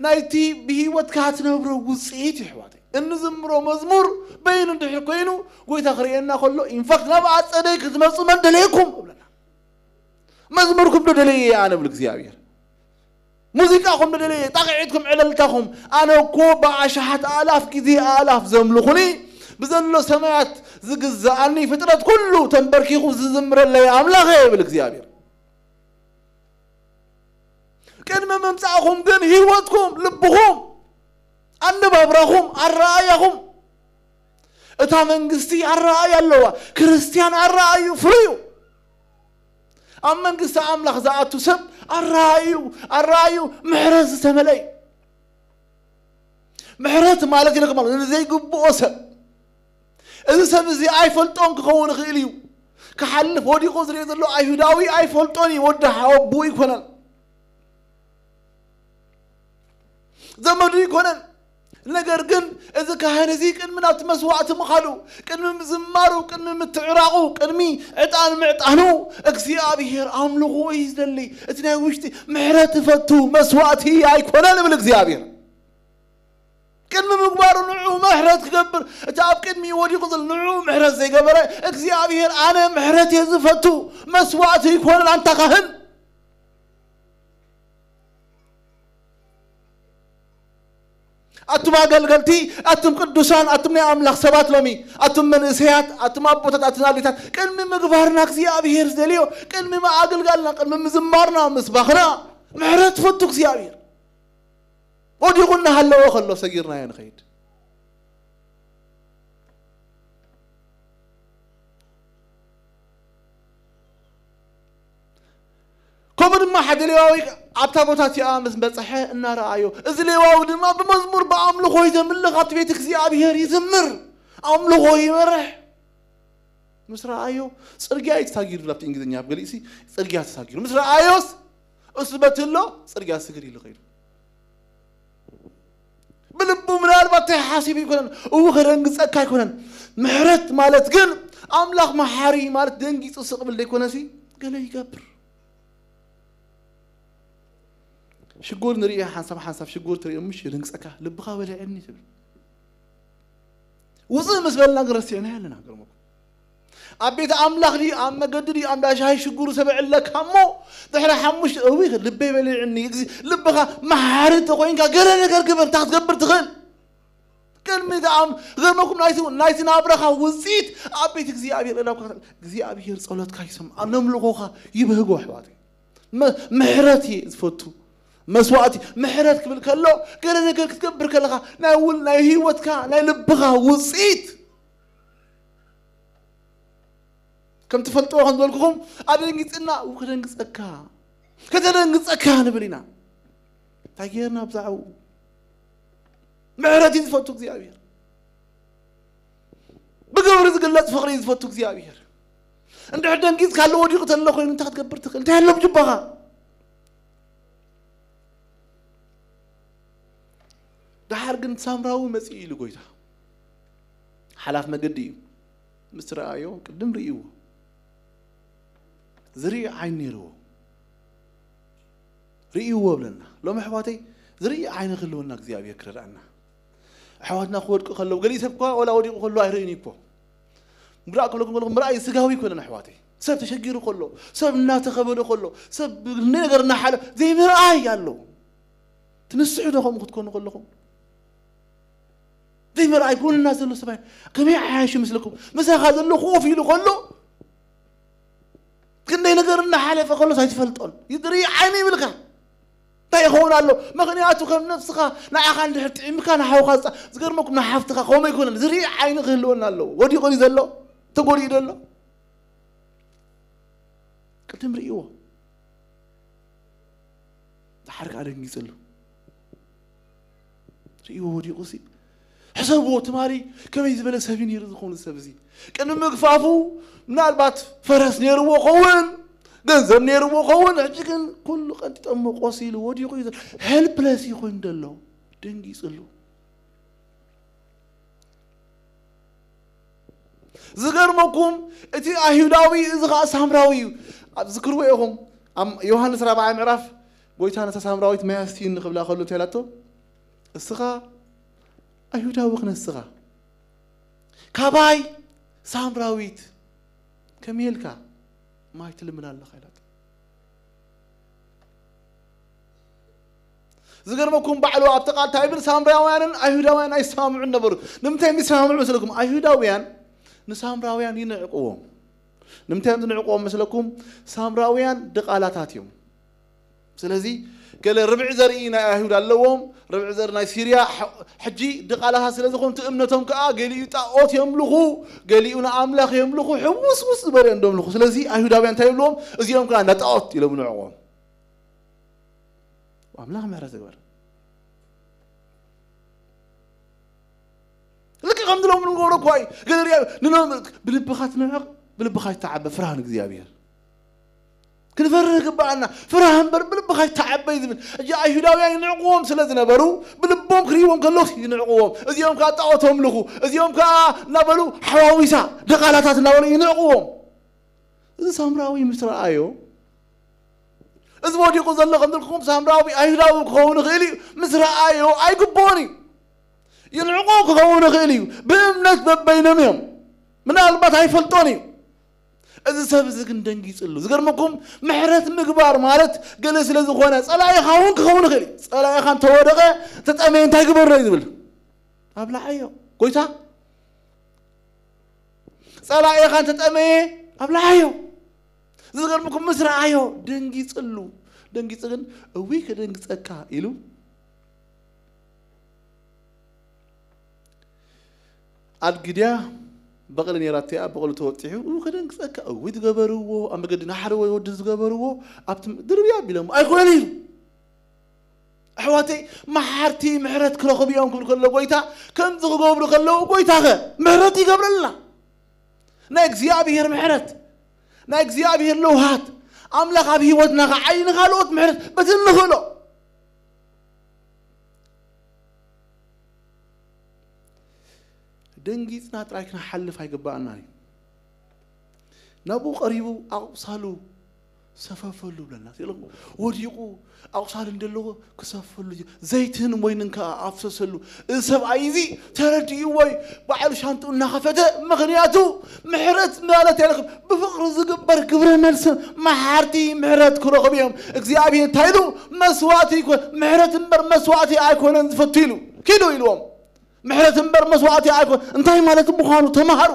ናይቲ ብህይወትካ ትነብሮ ውፅኢት እዩ ኣሕዋተይ። እንዝምሮ መዝሙር በይኑ እንድሕር ኮይኑ ጎይታ ክርእየና ከሎ ኢንፋክት ናብ ኣፀደይ ክትመፁ መን ደለየኩም እብለና። መዝሙርኩም ዶ ደለየ ኣነ ብል እግዚኣብሔር። ሙዚቃኹም ዶ ደለየ፣ ጣቕዒትኩም ዕለልታኹም። ኣነ እኮ ብኣሽሓት ኣእላፍ ግዜ ኣእላፍ ዘምልኹኒ ብዘሎ ሰማያት ዝግዝኣኒ ፍጥረት ኩሉ ተንበርኪኹ ዝዝምረለይ ኣምላኽ እየ ይብል እግዚኣብሔር። ቅድሚ ምምፃእኹም ግን ህይወትኩም፣ ልብኹም፣ ኣነባብራኹም፣ ኣረኣእያኹም እታ መንግስቲ ኣረኣእያ ኣለዋ። ክርስትያን ኣረኣእዩ ፍሉይ እዩ። ኣብ መንግስቲ ኣምላኽ ዝኣቱ ሰብ ኣረኣእዩ ኣረኣእዩ ምሕረት ዝተመልአ እዩ። ምሕረት ማለት ኢለ ማለት ንዘይግብኦ ሰብ እዚ ሰብ እዚ ኣይፈልጦን ክኸውን ይኽእል እዩ። ክሓልፍ ወዲቑ ዝርኢ ዘሎ ኣይሁዳዊ ኣይፈልጦን እዩ። ወዲ ሓወቡ ይኮነን ዘመዱ ይኮነን። ነገር ግን እዚ ካህን እዚ ቅድሚ ናብቲ መስዋዕቲ ምኻዱ፣ ቅድሚ ምዝማሩ፣ ቅድሚ ምትዕራቑ፣ ቅድሚ ዕጣን ምዕጣኑ እግዚኣብሔር ኣምልኾ እዩ ዝደሊ። እቲ ናይ ውሽጢ ምሕረት እፈቱ መስዋዕቲ ኣይኮነን ይብል እግዚኣብሔር። ቅድሚ ምግባሩ ንዑ ምሕረት ክገብር እቲ ኣብ ቅድሚ ወዲቑ ዘሎ ንዑ ምሕረት ዘይገበረ እግዚኣብሔር ኣነ ምሕረት እየ ዝፈቱ መስዋዕቲ ኣይኮነን ኣንታ ካህን። ኣቱም ኣገልገልቲ፣ ኣቱም ቅዱሳን፣ ኣቱም ናይ ኣምላኽ ሰባት ሎሚ፣ ኣቱም መንእሰያት፣ ኣቱም ኣቦታት፣ ኣቱም ኣዴታት፣ ቅድሚ ምግባርና እግዚኣብሔር ዝደልዮ፣ ቅድሚ ምኣገልጋልና፣ ቅድሚ ምዝማርና፣ ምስባኽና፣ ምሕረት ፈቱ እግዚኣብሔር። ወዲቑ እናሃለወ ከሎ ሰጊርናዮ ንኸይድ። ከምኡ ድማ ሓደ ሌዋዊ ኣብታ ቦታ እቲኣ ምስ በጽሐ እናረኣዮ፣ እዚ ሌዋዊ ድማ ብመዝሙር ብኣምልኾ እዩ ዘምልኽ፣ ኣብቲ ቤት እግዚኣብሔር ይዝምር፣ ኣምልኾ ይመርሕ። ምስ ረኣዮ፣ ጽርግያ እዩ ተሳጊሩ፣ ኣብቲ እንግሊዝኛ ኣብ ገሊእሲ ጽርግያ ተሳጊሩ። ምስ ረኣዮስ፣ እሱ በቲ ኣሎ ጽርግያ ስግር ኢሉ ኸይዱ። ብልቡ ምናልባት እንታይ ሓሲቡ ይኮነን፣ እው ከደንግጸካ ኣይኮነን። ምሕረት ማለት ግን ኣምላኽ መሓሪ ማለት ደንጊጹ ስቕ ብል ዘይኮነሲ፣ ገለ ይገብር። ሽጉር ንርእያ ሓንሳብ ሓንሳብ ሽጉር ትርእዮ ምሽ የደንግጸካ፣ ልብኻ በልዐኒ ትብል። ውፅእ ምስ በልና ግን ረሲዕና ኣለና። ገርመኩም ኣብ ቤት ኣምላኽ ድዩ ኣብ መገዲ ድዩ ኣብ ሻሂ ሽጉሩ ሰብ ዕለካ እሞ ድሕሪ ሓሙሽተ እዊ ልበይ በሊዕኒ። ልብኻ መሓሪ እንተኮይንካ ገለ ነገር ግበር። እንታይ ክትገብር ትኽእል? ቅድሚ ዝኣም ገርመኩም ናይቲ ናይቲ ናብራኻ ውፅኢት ኣብ ቤት እግዚኣብሔር እላብካ እግዚኣብሔር ጸሎትካ ይሰምዓ። ነምልኾኻ ይብህጎ ኣሕዋት። ምሕረት እየ ዝፈቱ። መስዋእቲ ምሕረት ክብል ከሎ ገለ ነገር ክትገብር ከለኻ ናይ ውል ናይ ህይወትካ ናይ ልብኻ ውፅኢት ከም ትፈልጥዎ ከም ዝበልኩኹም ኣደንጊፅና ከደንግፀካ ከተደንግፀካ ንብል ኢና። እንታይ ጌርና ብዛዕባኡ? ምሕረት እዩ ዝፈቱ እግዚኣብሔር። ብግብሪ ዝግለፅ ፍቕሪ እዩ ዝፈቱ እግዚኣብሔር። እንድሕር ደንጊፅ ካለ ወዲቑ ተሎ ኮይኑ እንታይ ክትገብር ትኽእል? እንታይ ኣሎ ብጅባኻ? ደሓር ግን ሳምራዊ መፂኡ ኢሉ ጎይታ ሓላፍ መገዲ እዩ። ምስ ረኣዮ ቅድም ርእይዎ ዝርኢ ዓይኒ ነይርዎ ርእይዎ ብለና። ሎም ኣሕዋተይ ዝርኢ ዓይኒ ክህልወና እግዚኣብሔር ክረዳእና። ኣሕዋትና ክወድቁ ከለዉ ገሊእ ሰብ እኳ ወላ ወዲቑ ከሎ ኣይርእን እኮ። ምራእ ክብለኩም ከለኹ ምርኣይ ስጋዊ ይኮነን ኣሕዋተይ። ሰብ ተሸጊሩ ከሎ ሰብ እናተኸበደ ከሎ ሰብ ነገር እናሓለ ዘይምርኣይ ኣሎ። ትንስሑ ዶ ከምኡ ክትኮኑ ከለኹም ዘይምርኣይ ጎንና ዘሎ ሰብኣይ ከመይ ዓያሽ ይመስለኩም? ምሳኻ ዘሎ ኮፍ ኢሉ ከሎ ክንደይ ነገር እናሓለፈ ከሎስ ኣይትፈልጦን። ይድሪ ዓይኒ ይብልካ እንታይ ይኸውን ኣሎ? ምኽንያቱ ከም ነፍስኻ ንዓኻ እንድሕር ጥዒምካ ንሓውካ ዝገርመኩም ንሓፍትኻ ከምኡ ኣይኮነን። ዝርኢ ዓይኒ ክህልወና ኣለዎ። ወዲቑ እዩ ዘሎ ተጎዲኡ ዘሎ ቅድም ርእይዎ። ድሓር ከኣ ደንጊጽሉ። ርእይዎ ወዲቑ ሲ ሕሰብዎ ትማሊ ከመይ ዝበለ ሰብ እዩ ነይሩ ዝኾኑ ሰብ እዚ ቅድሚ ምግፋፉ ምናልባት ፈረስ ነይርዎ ኸውን ገንዘብ ነይርዎ ኸውን ሕጂ ግን ኩሉ ቀንጢጠሞ ቆሲሉ ወዲቑ እዩ ሄልፕለስ እዩ ኮይኑ ዘሎ ደንጊጽሉ ዝገርመኩም እቲ ኣይሁዳዊ እዚ ኸዓ ሳምራዊ እዩ ኣብ ዝክርዎ ኢኹም ዮሃንስ ራብዓይ ምዕራፍ ጎይታ ነታ ሳምራዊት ማይ ኣስትይኒ ክብላ ከሎ እንታይ ኢላቶ እስኻ ኣይሁዳዊ ክነስኻ ካባይ ሳምራዊት ከመይ ኢልካ ማይ ትልምን ኣለኻ ኢላቶ ዝገርመኩም ባዕሉ ኣብቲ ቃል እንታይ ይብል ሳምራውያንን ኣይሁዳውያን ኣይሰማምዑን ነበሩ ንምንታይ የሚሰማምዑ መስለኩም ኣይሁዳውያን ንሳምራውያን ይንዕቅዎም ንምንታይ እዮም ዝንዕቅዎም መስለኩም ሳምራውያን ድቓላታት እዮም ስለዚ ገለ ርብዒ ዘርኢ ናይ ኣይሁድ ኣለዎም ርብዒ ዘርኢ ናይ ሲርያ ሕጂ ድቓላታት ስለ ዝኾኑ እቲ እምነቶም ከዓ ገሊኡ ጣዖት የምልኹ ገሊኡ ንኣምላኽ የምልኹ ሕውስውስ ዝበለ እዮም ደምልኹ ስለዚ ኣይሁዳውያን እንታይ ይብልዎም እዚኦም ከዓ እንዳ ጣዖት ኢሎም ንዕቕዎም ኣምላኽ ምሕረት ይግበር ልክ ከም ዝሎም ንገብሮ እኳ እዩ ገለ ሪኣ ንሎም ብልብኻ ትንዕቕ ብልብኻ ይተዓበ ፍርሃ ንእግዚኣብሔር ክንፈርህ ይግበኣና ፍርሃ እምበር ብልብኻ ይተዓበ እዩ ዝብል እጂ ኣይሁዳውያን ይንዕቕዎም ስለ ዝነበሩ ብልቦም ክርእይዎም ከለውስ ይንዕቕዎም እዚኦም ከዓ ጣዖት ኣምልኹ እዚኦም ከዓ እናበሉ ሓዋዊሳ ድቓላታት እናበሉ ይንዕቕዎም እዚ ሳምራዊ ምስ ረኣዮ እዚ ወዲቑ ዘሎ ከም ዝልኩም ሳምራዊ ኣይሁዳዊ ክኸውን ይኽእል እዩ ምስ ረኣዮ ኣይግብኦን እዩ ይንዕቆ ክኸውን ይኽእል እዩ ብእምነት በበይኖም እዮም ምናልባት ኣይፈልጦን እዩ እዚ ሰብ እዚ ግን ደንጊፅሉ ዝገርመኩም ምሕረት ምግባር ማለት ገለ ስለ ዝኾነ ፀላኢኻ እውን ክኸውን ይኽእል እዩ ፀላኢኻ እንተወደቐ ተጠመየ እንታይ ግበሮ እዩ ዝብል ኣብላዓዮ ጎይታ ጸላኤኻ እንተጠመየ ኣብልዓዮ። ዝገርምኩም ምስ ረኣዮ ደንጊጽሉ። ደንጊጹ ግን እውይ ከደንግጸካ ኢሉ ኣድጊ ድያ በቕሊ ነይራቶ እያ፣ በቕሉ ተወጢሑ እው ከደንግጸካ እውይ ዝገበርዎ ኣብ መገዲ ናሓረወ ወዲ ዝገበርዎ ኣብቲ ድርብያ ኣቢሎሞ ኣይኮነን ኢሉ። ኣሕዋተይ መሓርቲ ምሕረት ክረኽቡ እዮም ክብል ከሎ ጎይታ ከምዚ ክገብሩ ከለዉ ጎይታኸ ምሕረት ይገብረልና። ናይ እግዚኣብሔር ምሕረት ናይ እግዚኣብሔር ለውሃት ኣምላኽ ኣብ ህይወትና ከዓይ ንኻልኦት ምሕረት በቲ እንኽእሎ ደንጊጽና ጥራይ ክንሓልፍ ኣይግባኣናን እዩ። ናብኡ ቀሪቡ ኣቑሳሉ ሰፈፈሉ ብለና። ወዲቑ ኣቑሳል እንደለዎ ክሰፈሉ፣ ዘይትን ወይንን ከዓ ኣፍሰሰሉ። እዚ ሰብኣይ እዚ ተረዲእዎ እዩ። ባዕሉ ሻንጥኡ እናኸፈተ፣ ምኽንያቱ ምሕረት ማለት ያለኩም ብፍቕሪ ዝግበር ግብረ መልሲ፣ መሓርቲ ምሕረት ክረኽቡ እዮም። እግዚኣብሔር እንታይ ኢሉ? መስዋእቲ ይኮን፣ ምሕረት እምበር መስዋእቲ ኣይኮነን ዝፈቱ ኢሉ። ኪዱ ኢልዎም። ምሕረት እምበር መስዋእቲ ኣይኮን እንታይ ማለት ምዃኑ ተማሃሩ።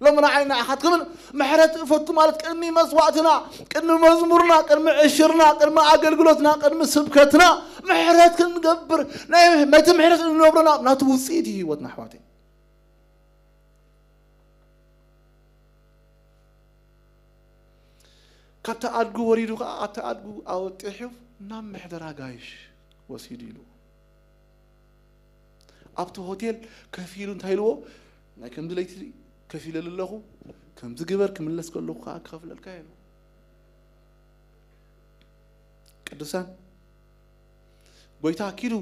ሎሚ ንዓይ ንዓኻት ክብል ምሕረት እፈቱ ማለት ቅድሚ መስዋእትና፣ ቅድሚ መዝሙርና፣ ቅድሚ ዕሽርና፣ ቅድሚ ኣገልግሎትና፣ ቅድሚ ስብከትና ምሕረት ክንገብር፣ ናይ፣ ነቲ ምሕረት እንነብረና ናቱ ውፅኢት እዩ ህይወትና ኣሕዋተይ። ካብቲ ኣድጉ ወሪዱ ከዓ ኣብቲ ኣድጉ ኣወጢሑ ናብ ምሕደራ ጋይሽ ወሲዱ ኢሉ። ኣብቲ ሆቴል ከፊሉ እንታይ ኢልዎ? ናይ ከምዚ ለይቲ ከፊለሉ ኣለኹ፣ ከምዚ ግበር፣ ክምለስ ከለኹ ከዓ ክኸፍለልካ ኢሉ። ቅዱሳን፣ ጎይታ ኪዱ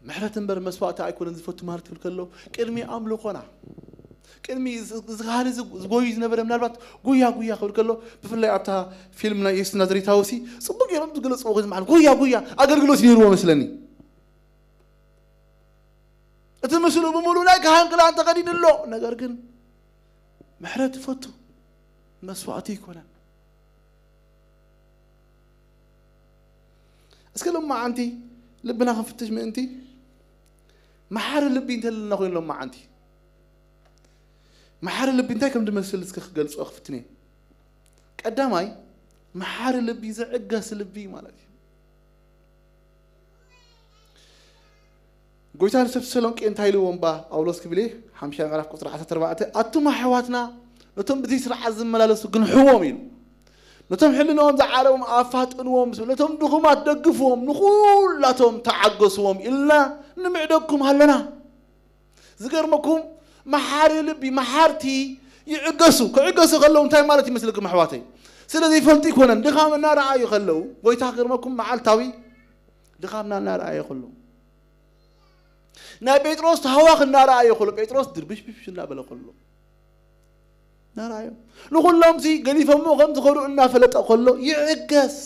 ምሕረት እምበር መስዋእቲ ኣይኮነን ዝፈቱ ማለት ክብል ከሎ፣ ቅድሚ ኣምልኾና፣ ቅድሚ እዚ፣ እዚ ካህን እዚ ዝጎዩ ዝነበረ፣ ምናልባት ጉያ ጉያ ክብል ከሎ፣ ብፍላይ ኣብታ ፊልም ናይ ኢየሱስ ናዝሬታዊ ሲ ጽቡቅ ገይሮም ዝገለጽዎ፣ ማለት ጉያ ጉያ ኣገልግሎት ነይርዎ መስለኒ። እቲ ምስሉ ብምሉእ ናይ ካህን ክዳን ተኸዲኑ ኣሎ። ነገር ግን ምሕረት ይፈቱ፣ መስዋእቲ ኣይኮነን። እስከ ሎማዓንቲ ልብና ክንፍትሽ ምእንቲ፣ መሓሪ ልቢ እንተለና ኮይኑ፣ ሎማዓንቲ መሓሪ ልቢ እንታይ ከም ዝመስል እስከ ክገልጾ ክፍትን እየ። ቀዳማይ፣ መሓሪ ልቢ፣ ዝዕገስ ልቢ ማለት እዩ። ጎይታ ንሰብ ተሰሎንቄ እንታይ ኢልዎም ባ ጳውሎስ ክብል እየ፣ ሓምሻይ ምዕራፍ ቁጽሪ ዓሰርተ ኣርባዕተ፣ ኣቱም ኣሕዋትና ነቶም ብዚ ስርዓት ዝመላለሱ ግንሕዎም ኢሉ። ነቶም ሕልንኦም ዝዓረቦም ኣፋጥንዎም፣ ነቶም ድኹማት ደግፍዎም፣ ንኹላቶም ተዓገስዎም ኢልና ንምዕደግኩም ኣለና። ዝገርመኩም፣ መሓሪ ልቢ፣ መሓርቲ ይዕገሱ። ክዕገሱ ከለዉ እንታይ ማለት ይመስለኩም ኣሕዋተይ? ስለ ዘይፈልጡ ይኮነን፣ ድኻም እናረኣዩ ከለዉ፣ ጎይታ ክገርመኩም፣ መዓልታዊ ድኻምና እናረኣየ ከሎ፣ ናይ ጴጥሮስ ታህዋኽ እናረኣየ ከሎ፣ ጴጥሮስ ድርብሽብሽ እናበለ ከሎ እናረኣዮም፣ ንኹሎም ሲ ገሊፈሞ ከም ዝኸዱ እናፈለጠ ከሎ ይዕገስ።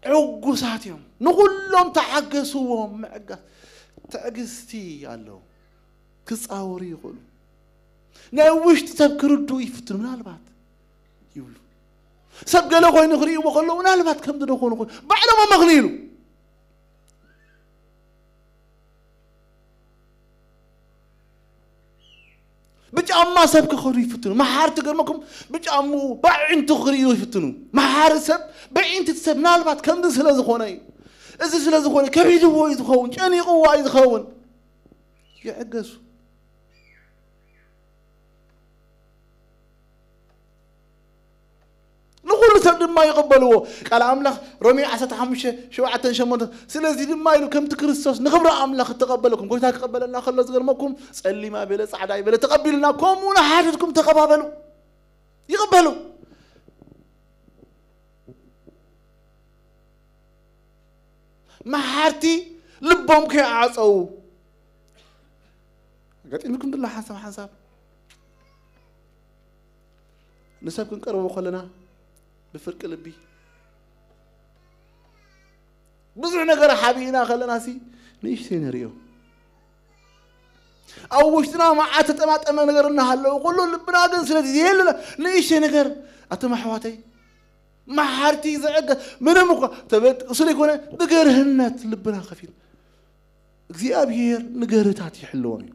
ዕጉሳት እዮም። ንኹሎም ተዓገስዎም። ምዕጋስ፣ ትዕግስቲ ኣለዎም። ክጻወሩ ይኽእሉ። ናይ ውሽጢ ሰብ ክርድኡ ይፍትኑ። ምናልባት ይብሉ፣ ሰብ ገለ ኮይኑ ክርእይዎ ከለዉ፣ ምናልባት ከምዚ ዶ ኾኑ ኮይኑ፣ ባዕሎም ኣመኽንይሉ። ብጫማ ሰብ ክኸዱ ይፍትኑ። መሓርቲ ገርመኩም፣ ብጫምኡ ብዕንቱ ክርእዩ ይፍትኑ። መሓሪ ሰብ ብዕንቱ እቲ ሰብ ምናልባት ከምዚ ስለ ዝኾነ እዩ። እዚ ስለ ዝኾነ ከቢድዎ እዩ ዝኸውን፣ ጨኒቕዎ እዩ ዝኸውን። ይዕገሱ። ንኹሉ ሰብ ድማ ይቕበልዎ። ቃል ኣምላኽ ሮሜ ዓሰርተ ሓሙሽተ ሸውዓተን ሸሞንተን፣ ስለዚ ድማ ኢሉ ከምቲ ክርስቶስ ንኽብሪ ኣምላኽ እተቐበለኩም፣ ጎይታ ክቐበለና ከሎ ዝገርመኩም፣ ጸሊም ኣይበለ፣ ጻዕዳ ኣይበለ፣ ተቐቢሉና፣ ከምኡ ንሓድሕድኩም ተቐባበሉ። ይቕበሉ። መሓርቲ ልቦም ከይዓጸዉ፣ ገጢምኩም ድላ ሓንሳብ ሓንሳብ ንሰብ ክንቀርቦ ከለና ብፍርቂ ልቢ ብዙሕ ነገር ሓቢእና ከለና ሲ ንእሽተይ ንርእዮ። ኣብ ውሽጥና መዓት ተጠማጠመ ነገር እናሃለዉ ኩሉ ልብና ግን ስለዚ የለ ንእሽተይ ነገር ኣቶም ኣሕዋተይ መሓርቲ ዝዕገ ምንም እኳ ተበጥሱ ዘይኮነ ብገርህነት ልብና ከፊት እግዚኣብሔር ንገርህታት ይሕልዎም እዩ።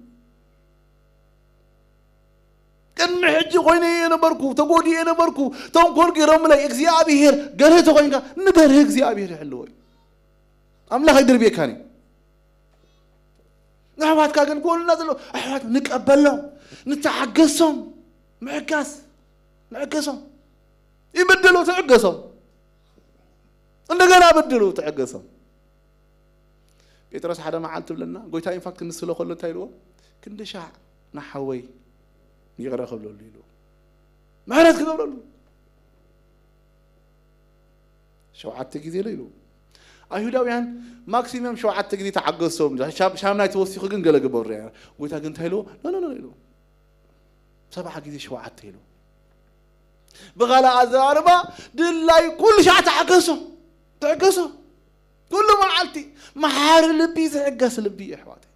ቅድሚ ሕጂ ኮይነ እየ ነበርኩ፣ ተጎዲኤ ነበርኩ፣ ተንኮል ገይሮምለይ። እግዚኣብሔር ገርህ ተኮይንካ ንገርህ እግዚኣብሔር ይሕልዎ እዩ። ኣምላኽ ኣይድርብየካን እዩ። ንኣሕዋትካ ግን ጎልና ዘሎ ኣሕዋት ንቀበሎም፣ ንተዓገሶም። ምዕጋስ፣ ምዕገሶም። ይበደሉ፣ ትዕገሶም። እንደገና በድሉ፣ ትዕገሶም። ጴጥሮስ ሓደ መዓልቲ ትብለና፣ ጎይታ ኢንፋክት ክንስሎ ከሎ እንታይ ኢልዎ? ክንዲ ሻዕ ንሓወይ ይቕረ ክብለሉ ኢልዎ። ምሕረት ክገብረሉ። ሸውዓተ ግዜ ኢሉ ኢሉ። ኣይሁዳውያን ማክሲመም ሸውዓተ ግዜ ተዓገሶም። ሻብ-፣ ሻምናይ ተወሲኹ ግን ገለ ግበሩ። ጎይታ ግን እንታይ ኢልዎ? ኖ፣ ኖ፣ ኖ ኢልዎ። ሰብዓ ግዜ ሸውዓተ ኢሉ። ብኻልእ ኣዘራርባ ድላይ ኩሉ ሻዕ ተዓገሶ፣ ተዕገሶ። ኩሉ መዓልቲ መሓሪ ልቢ፣ ዝዕገስ ልቢ፣ ኣሕዋተይ።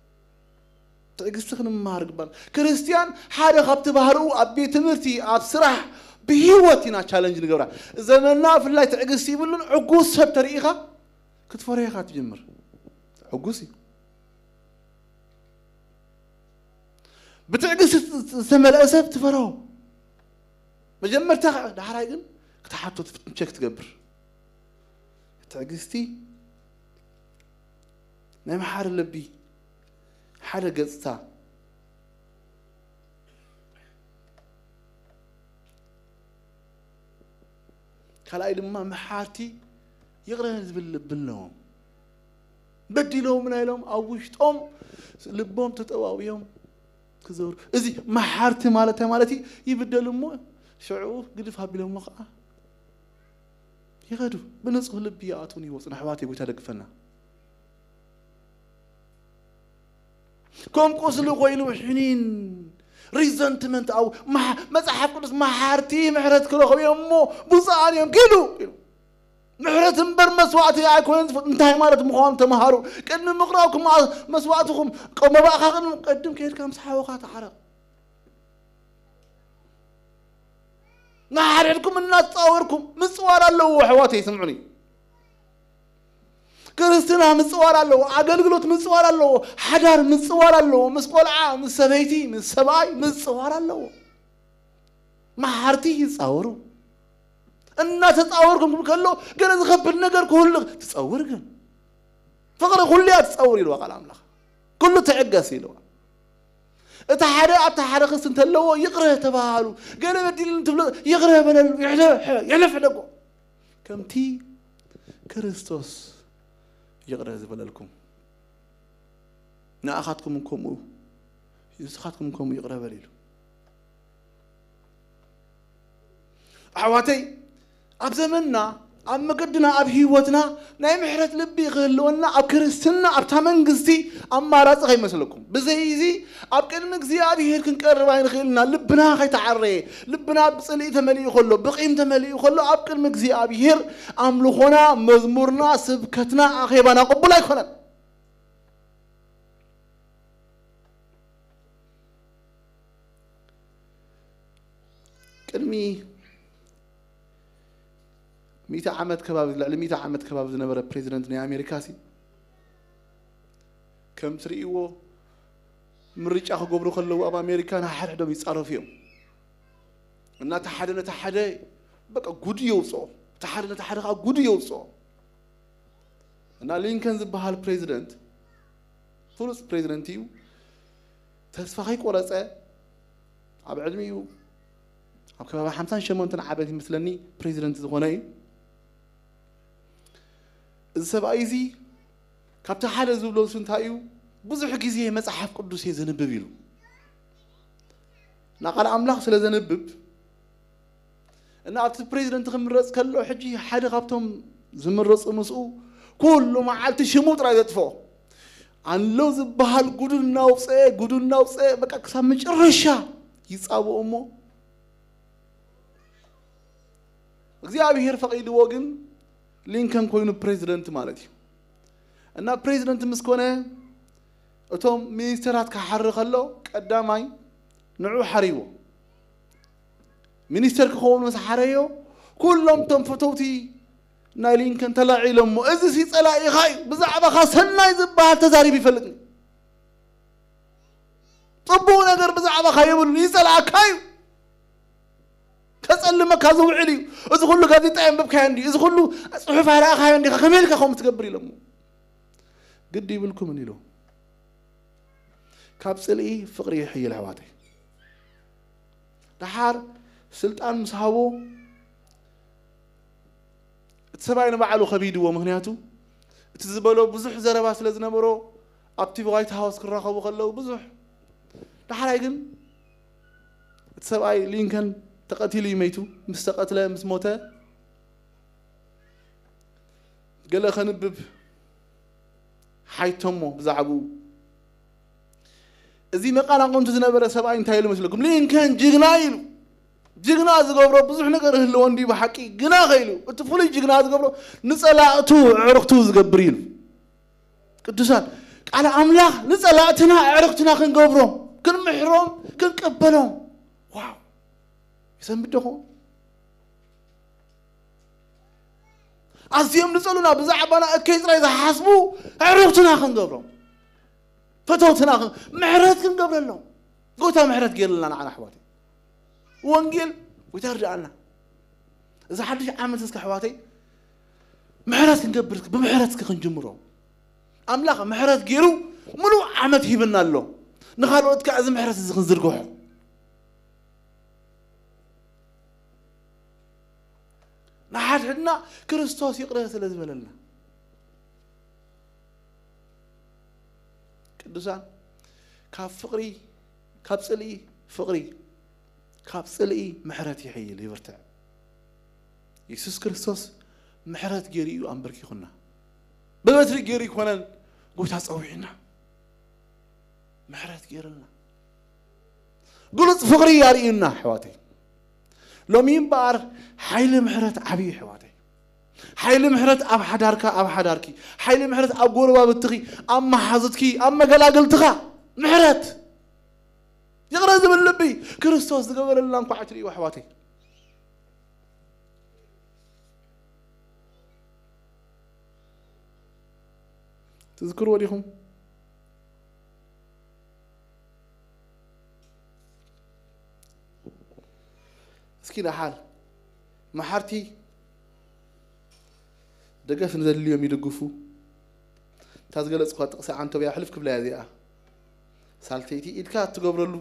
ትዕግስቲ ክንመሃር ግባን። ክርስትያን ሓደ ካብቲ ባህርኡ ኣብ ቤት ትምህርቲ፣ ኣብ ስራሕ፣ ብህይወት ኢና ቻለንጅ ንገብራ። ዘመንና ብፍላይ ትዕግስቲ ይብሉን። ዕጉስ ሰብ ተርኢኻ ክትፈርዮ ኢኻ ትጅምር። ዕጉስ እዩ። ብትዕግስቲ ዝተመልአ ሰብ ትፈርሆ። መጀመርታ ኸ-፣ ዳሕራይ ግን ክትሓቶ ትፍ-፣ ቸክ ትገብር። ትዕግስቲ ናይ መሓሪ ልቢ ሓደ ገጽታ። ካልኣይ ድማ መሓርቲ ይቕረ ዝብል ልቢ ኣለዎም። በዲሎምና ኢሎም ኣብ ውሽጦም ልቦም ተጠዋውዮም ክዘሩ። እዚ መሓርቲ ማለት እንታይ ማለት እዩ? ይብደሉ እሞ ሽዑ ግድፍ ኣቢሎሞ ከዓ ይኸዱ። ብንጹህ ልቢ ይኣትዉን ይወጹን። ኣሕዋተይ፣ ጎይታ ደግፈና። ከም ቁስሊ ኮይኑ ሕኒን፣ ሪዘንትመንት፣ ኣብ መሓ-፣ መጽሓፍ ቅዱስ መሓርቲ ምሕረት ክረኽቡ እዮም እሞ ብፁዓን እዮም ኪዱ ኢሉ። ምሕረት እምበር መስዋእቲ ኣይኮነን ዝፈ-፣ እንታይ ማለት ምዃኑ ተምሃሩ። ቅድሚ ምቕራብኩም መ-፣ መስዋእትኹም፣ ቀ-፣ መባእኻ ቅድሚ፣ ቅድም ከይድካ ምስ ሓወኻ ተዓረቕ። እናሓደድኩም እናተጻወርኩም ምጽዋር ኣለዎ፣ ኣሕዋተይ፣ ስምዑኒ። ክርስትና ምጽዋር ኣለዎ፣ ኣገልግሎት ምጽዋር ኣለዎ፣ ሓዳር ምጽዋር ኣለዎ፣ ምስ ቆልዓ፣ ምስ ሰበይቲ፣ ምስ ሰብኣይ ምጽዋር ኣለዎ። መሓርቲ ይጻወሩ። እናተጻወርኩም ከሎ ገለ ዝኸብድ ነገር ክህሉ ትጸውር ግን። ፍቕሪ ኩሉ እያ ትጸውር ኢልዋ ቃል ኣምላኽ። ኩሉ ትዕገስ ኢልዋ። እቲ ሓደ ኣብቲ ሓደ ክሲ እንተለዎ ይቕረ ተባሃሉ። ገለ በዲሉን ትብሎ ይቕረ በለሉ፣ ይሕለ-፣ ይሕለፍ ሕደጎ። ከምቲ ክርስቶስ ይቕረ ዝበለልኩም ንኣኻትኩም ከምኡ፣ ንስኻትኩም ከምኡ ይቕረ በል ኢሉ። ኣሕዋተይ፣ ኣብ ዘመንና፣ ኣብ መገድና፣ ኣብ ህይወትና ናይ ምሕረት ልቢ ክህልወና ኣብ ክርስትና ኣብታ መንግስቲ ኣማራጺ ከይመስለኩም። ብዘይ እዚ ኣብ ቅድሚ እግዚኣብሔር ክንቀርብ ኣይንኽእልና። ልብና ከይተዓረየ፣ ልብና ብጽልኢ ተመሊኡ ከሎ፣ ብቂም ተመሊኡ ከሎ ኣብ ቅድሚ እግዚኣብሔር ኣምልኾና፣ መዝሙርና፣ ስብከትና፣ ኣኼባና ቅቡል ኣይኮነን። ቅድሚ ሚእቲ ዓመት ከባቢ፣ ልዕሊ ሚእቲ ዓመት ከባቢ ዝነበረ ፕሬዚደንት ናይ ኣሜሪካ ሲ፣ ከም ትርእይዎ ምርጫ ክገብሩ ከለዉ ኣብ ኣሜሪካ ንሓድሕዶም ይጻረፉ እዮም። እና እቲ ሓደ ነቲ ሓደ በቃ ጉድ የውፅኦ፣ እቲ ሓደ ነቲ ሓደ ከዓ ጉድ የውፅኦ። እና ሊንከን ዝበሃል ፕሬዚደንት ፍሉጥ ፕሬዚደንት እዩ። ተስፋ ከይቆረፀ ኣብ ዕድሚኡ ኣብ ከባቢ ሓምሳን ሸሞንተን ዓመት ይመስለኒ ፕሬዚደንት ዝኾነ እዩ። እዚ ሰብኣይ እዚ ካብቲ ሓደ ዝብሎ ንሱ እንታይ እዩ? ብዙሕ ግዜ መጽሓፍ ቅዱስ እየ ዘንብብ ኢሉ። እና ቃል ኣምላኽ ስለ ዘንብብ እና ኣብቲ ፕሬዚደንት ክምረጽ ከሎ ሕጂ ሓደ ካብቶም ዝምረጹ ምስኡ ኩሉ መዓልቲ ሽሙ ጥራይ ዘጥፍኦ። ኣሎ ዝበሃል ጉዱ እናውፅአ፣ ጉዱ እናውፅአ፣ በቃ ክሳብ መጨረሻ ይጻብኦ እሞ እግዚኣብሔር ፈቒድዎ ግን ሊንከን ኮይኑ ፕሬዚደንት ማለት እዩ። እና ፕሬዚደንት ምስ ኮነ እቶም ሚኒስተራት ክሓሪ ከሎ ቀዳማይ ንዑ ሓሪዎ። ሚኒስተር ክኸውን ምስ ሓረዮ ኩሎም እቶም ፈተውቲ ናይ ሊንከን ተላዒሎሞ፣ "እዚ ሲ ጸላኢኻ እዩ፣ ብዛዕባኻ ሰናይ ዝበሃል ተዛሪቡ ይፈልጥን ጽቡቕ ነገር ብዛዕባኻ የብሉን፣ ይጸልኣካ እዩ፣ ከጸልመካ ዝውዕል እዩ፣ እዚ ኩሉ ጋዜጣ የንበብካዮ እንዲ፣ እዚ ኩሉ ጽሑፍ ኣይረኣኻዮ እንዲኻ፣ ከመይ ኢልካ ከምኡ ትገብር?" ኢሎሞ። "ግዲ ይብልኩምን" ኢሉ። ካብ ጽልኢ ፍቕሪ ይሕይል ኣሕዋተይ። ደሓር ስልጣን ምስ ሃቦ እቲ ሰብኣይ ንባዕሉ ከቢድዎ፣ ምኽንያቱ እቲ ዝበሎ ብዙሕ ዘረባ ስለ ዝነበሮ ኣብቲ ዋይት ሃውስ ክራኸቡ ከለዉ ብዙሕ። ዳሕራይ ግን እቲ ሰብኣይ ሊንከን ተቐቲሉ እዩ መይቱ። ምስ ተቐትለ፣ ምስ ሞተ፣ ገለ ከንብብ ሓይቶሞ ብዛዕባኡ። እዚ መቃናቕንቱ ዝነበረ ሰብኣይ እንታይ ኢሉ መስለኩም? ሊንከን ጅግና ኢሉ። ጅግና ዝገብሮ ብዙሕ ነገር ህልዎ እንዲ ብሓቂ ግና ከኢሉ እቲ ፍሉይ ጅግና ዝገብሮ ንጸላእቱ ዕርክቱ ዝገብር ኢሉ። ቅዱሳን ቃል ኣምላኽ ንጸላእትና ዕርክትና ክንገብሮም ክንምሕሮም ክንቀበሎም ዋው ይሰንብድ ዶ ኣዝዮም ዝጸሉና ብዛዕባና እከይ ጥራይ ዝሓስቡ ዕርክትና ክንገብሮም ፈተውትና ምሕረት ክንገብረሎም ጎታ ምሕረት ገይርልና ንዓና ኣሕዋት ወንጌል ወይታ ርድኣና እዚ ሓድሽ ዓመት እስከ ኣሕዋተይ ምሕረት ክንገብር እስከ ብምሕረት እስከ ክንጅምሮ ኣምላኽ ምሕረት ገይሩ ሙሉእ ዓመት ሂብና ኣሎ ንኻልኦት ከዓ እዚ ምሕረት እዚ ክንዝርግሖ ንሓድሕድና ክርስቶስ ይቕረ ስለ ዝበለልና ቅዱሳን ካብ ፍቕሪ ካብ ጽልኢ ፍቕሪ ካብ ጽልኢ ምሕረት ይሕይል ይብርትዕ የሱስ ክርስቶስ ምሕረት ገይሩ እዩ ኣንበርኪኹና ብበትሪ ገይሩ ይኮነን ጎይታ ጸዊዕና ምሕረት ገይሩልና ግሉጽ ፍቕሪ ኣርእዩና ኣሕዋተይ ሎሚ እምበኣር ሓይሊ ምሕረት ዓብዩ ኣሕዋተይ ሓይሊ ምሕረት ኣብ ሓዳርካ ኣብ ሓዳርኪ ሓይሊ ምሕረት ኣብ ጎረባብትኺ ኣብ መሓዙትኪ ኣብ መገላግልትኻ ምሕረት ይቕረ ዝብል ልቢ ክርስቶስ ዝገበረልና እንኳዕ ትርእዩ ኣሕዋተይ ትዝክርዎ ዲኹም እስኪ ደሓር መሓርቲ ደገፍ ንዘድልዮም ይድግፉ እታ ዝገለፅኳ ጥቕሲ ዓንተብያ ሕልፍ ክብላ እያ እዚኣ ሳልተይቲ ኢድካ እትገብረሉ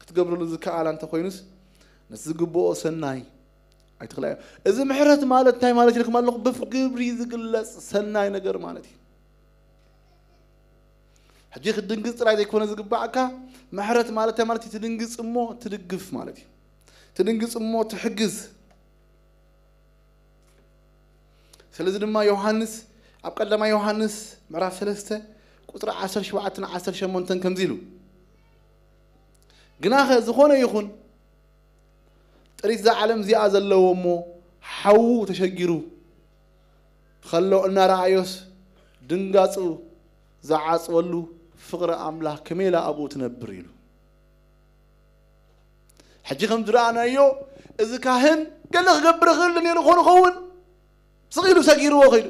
ክትገብረሉ ዝከኣላ እንተኮይኑስ ነቲ ዝግብኦ ሰናይ ኣይትኽላዮ እዚ ምሕረት ማለት እንታይ ማለት ኢልኩም ኣለኹ ብግብሪ ዝግለፅ ሰናይ ነገር ማለት እዩ ሕጂ ክትድንግፅ ጥራይ ዘይኮነ ዝግባኣካ ምሕረት ማለት እንታይ ማለት እዩ ትድንግፅ እሞ ትድግፍ ማለት እዩ ትድንግፅ እሞ ትሕግዝ ስለዚ ድማ ዮሃንስ ኣብ ቀዳማይ ዮሃንስ ምዕራፍ ሰለስተ ቁፅሪ ዓሰርተ ሸውዓተ ዓሰርተ ሸሞንተ ከምዚ ኢሉ ግናኸ ዝኾነ ይኹን ጥሪት እዛ ዓለም እዚኣ ዘለዎ እሞ ሓዉ ተሸጊሩ ከሎ እናረኣዮስ ድንጋፁ ዝዓፅወሉ ፍቕሪ ኣምላኽ ከመይ ኢላ ኣብኡ ትነብር ኢሉ ሕጂ ከም ዝረኣናዮ እዚ ካህን ገለ ክገብር ይኽእል ነይሩ ኾን ኸውን ስቕ ኢሉ ሰጊርዎ ኸይዱ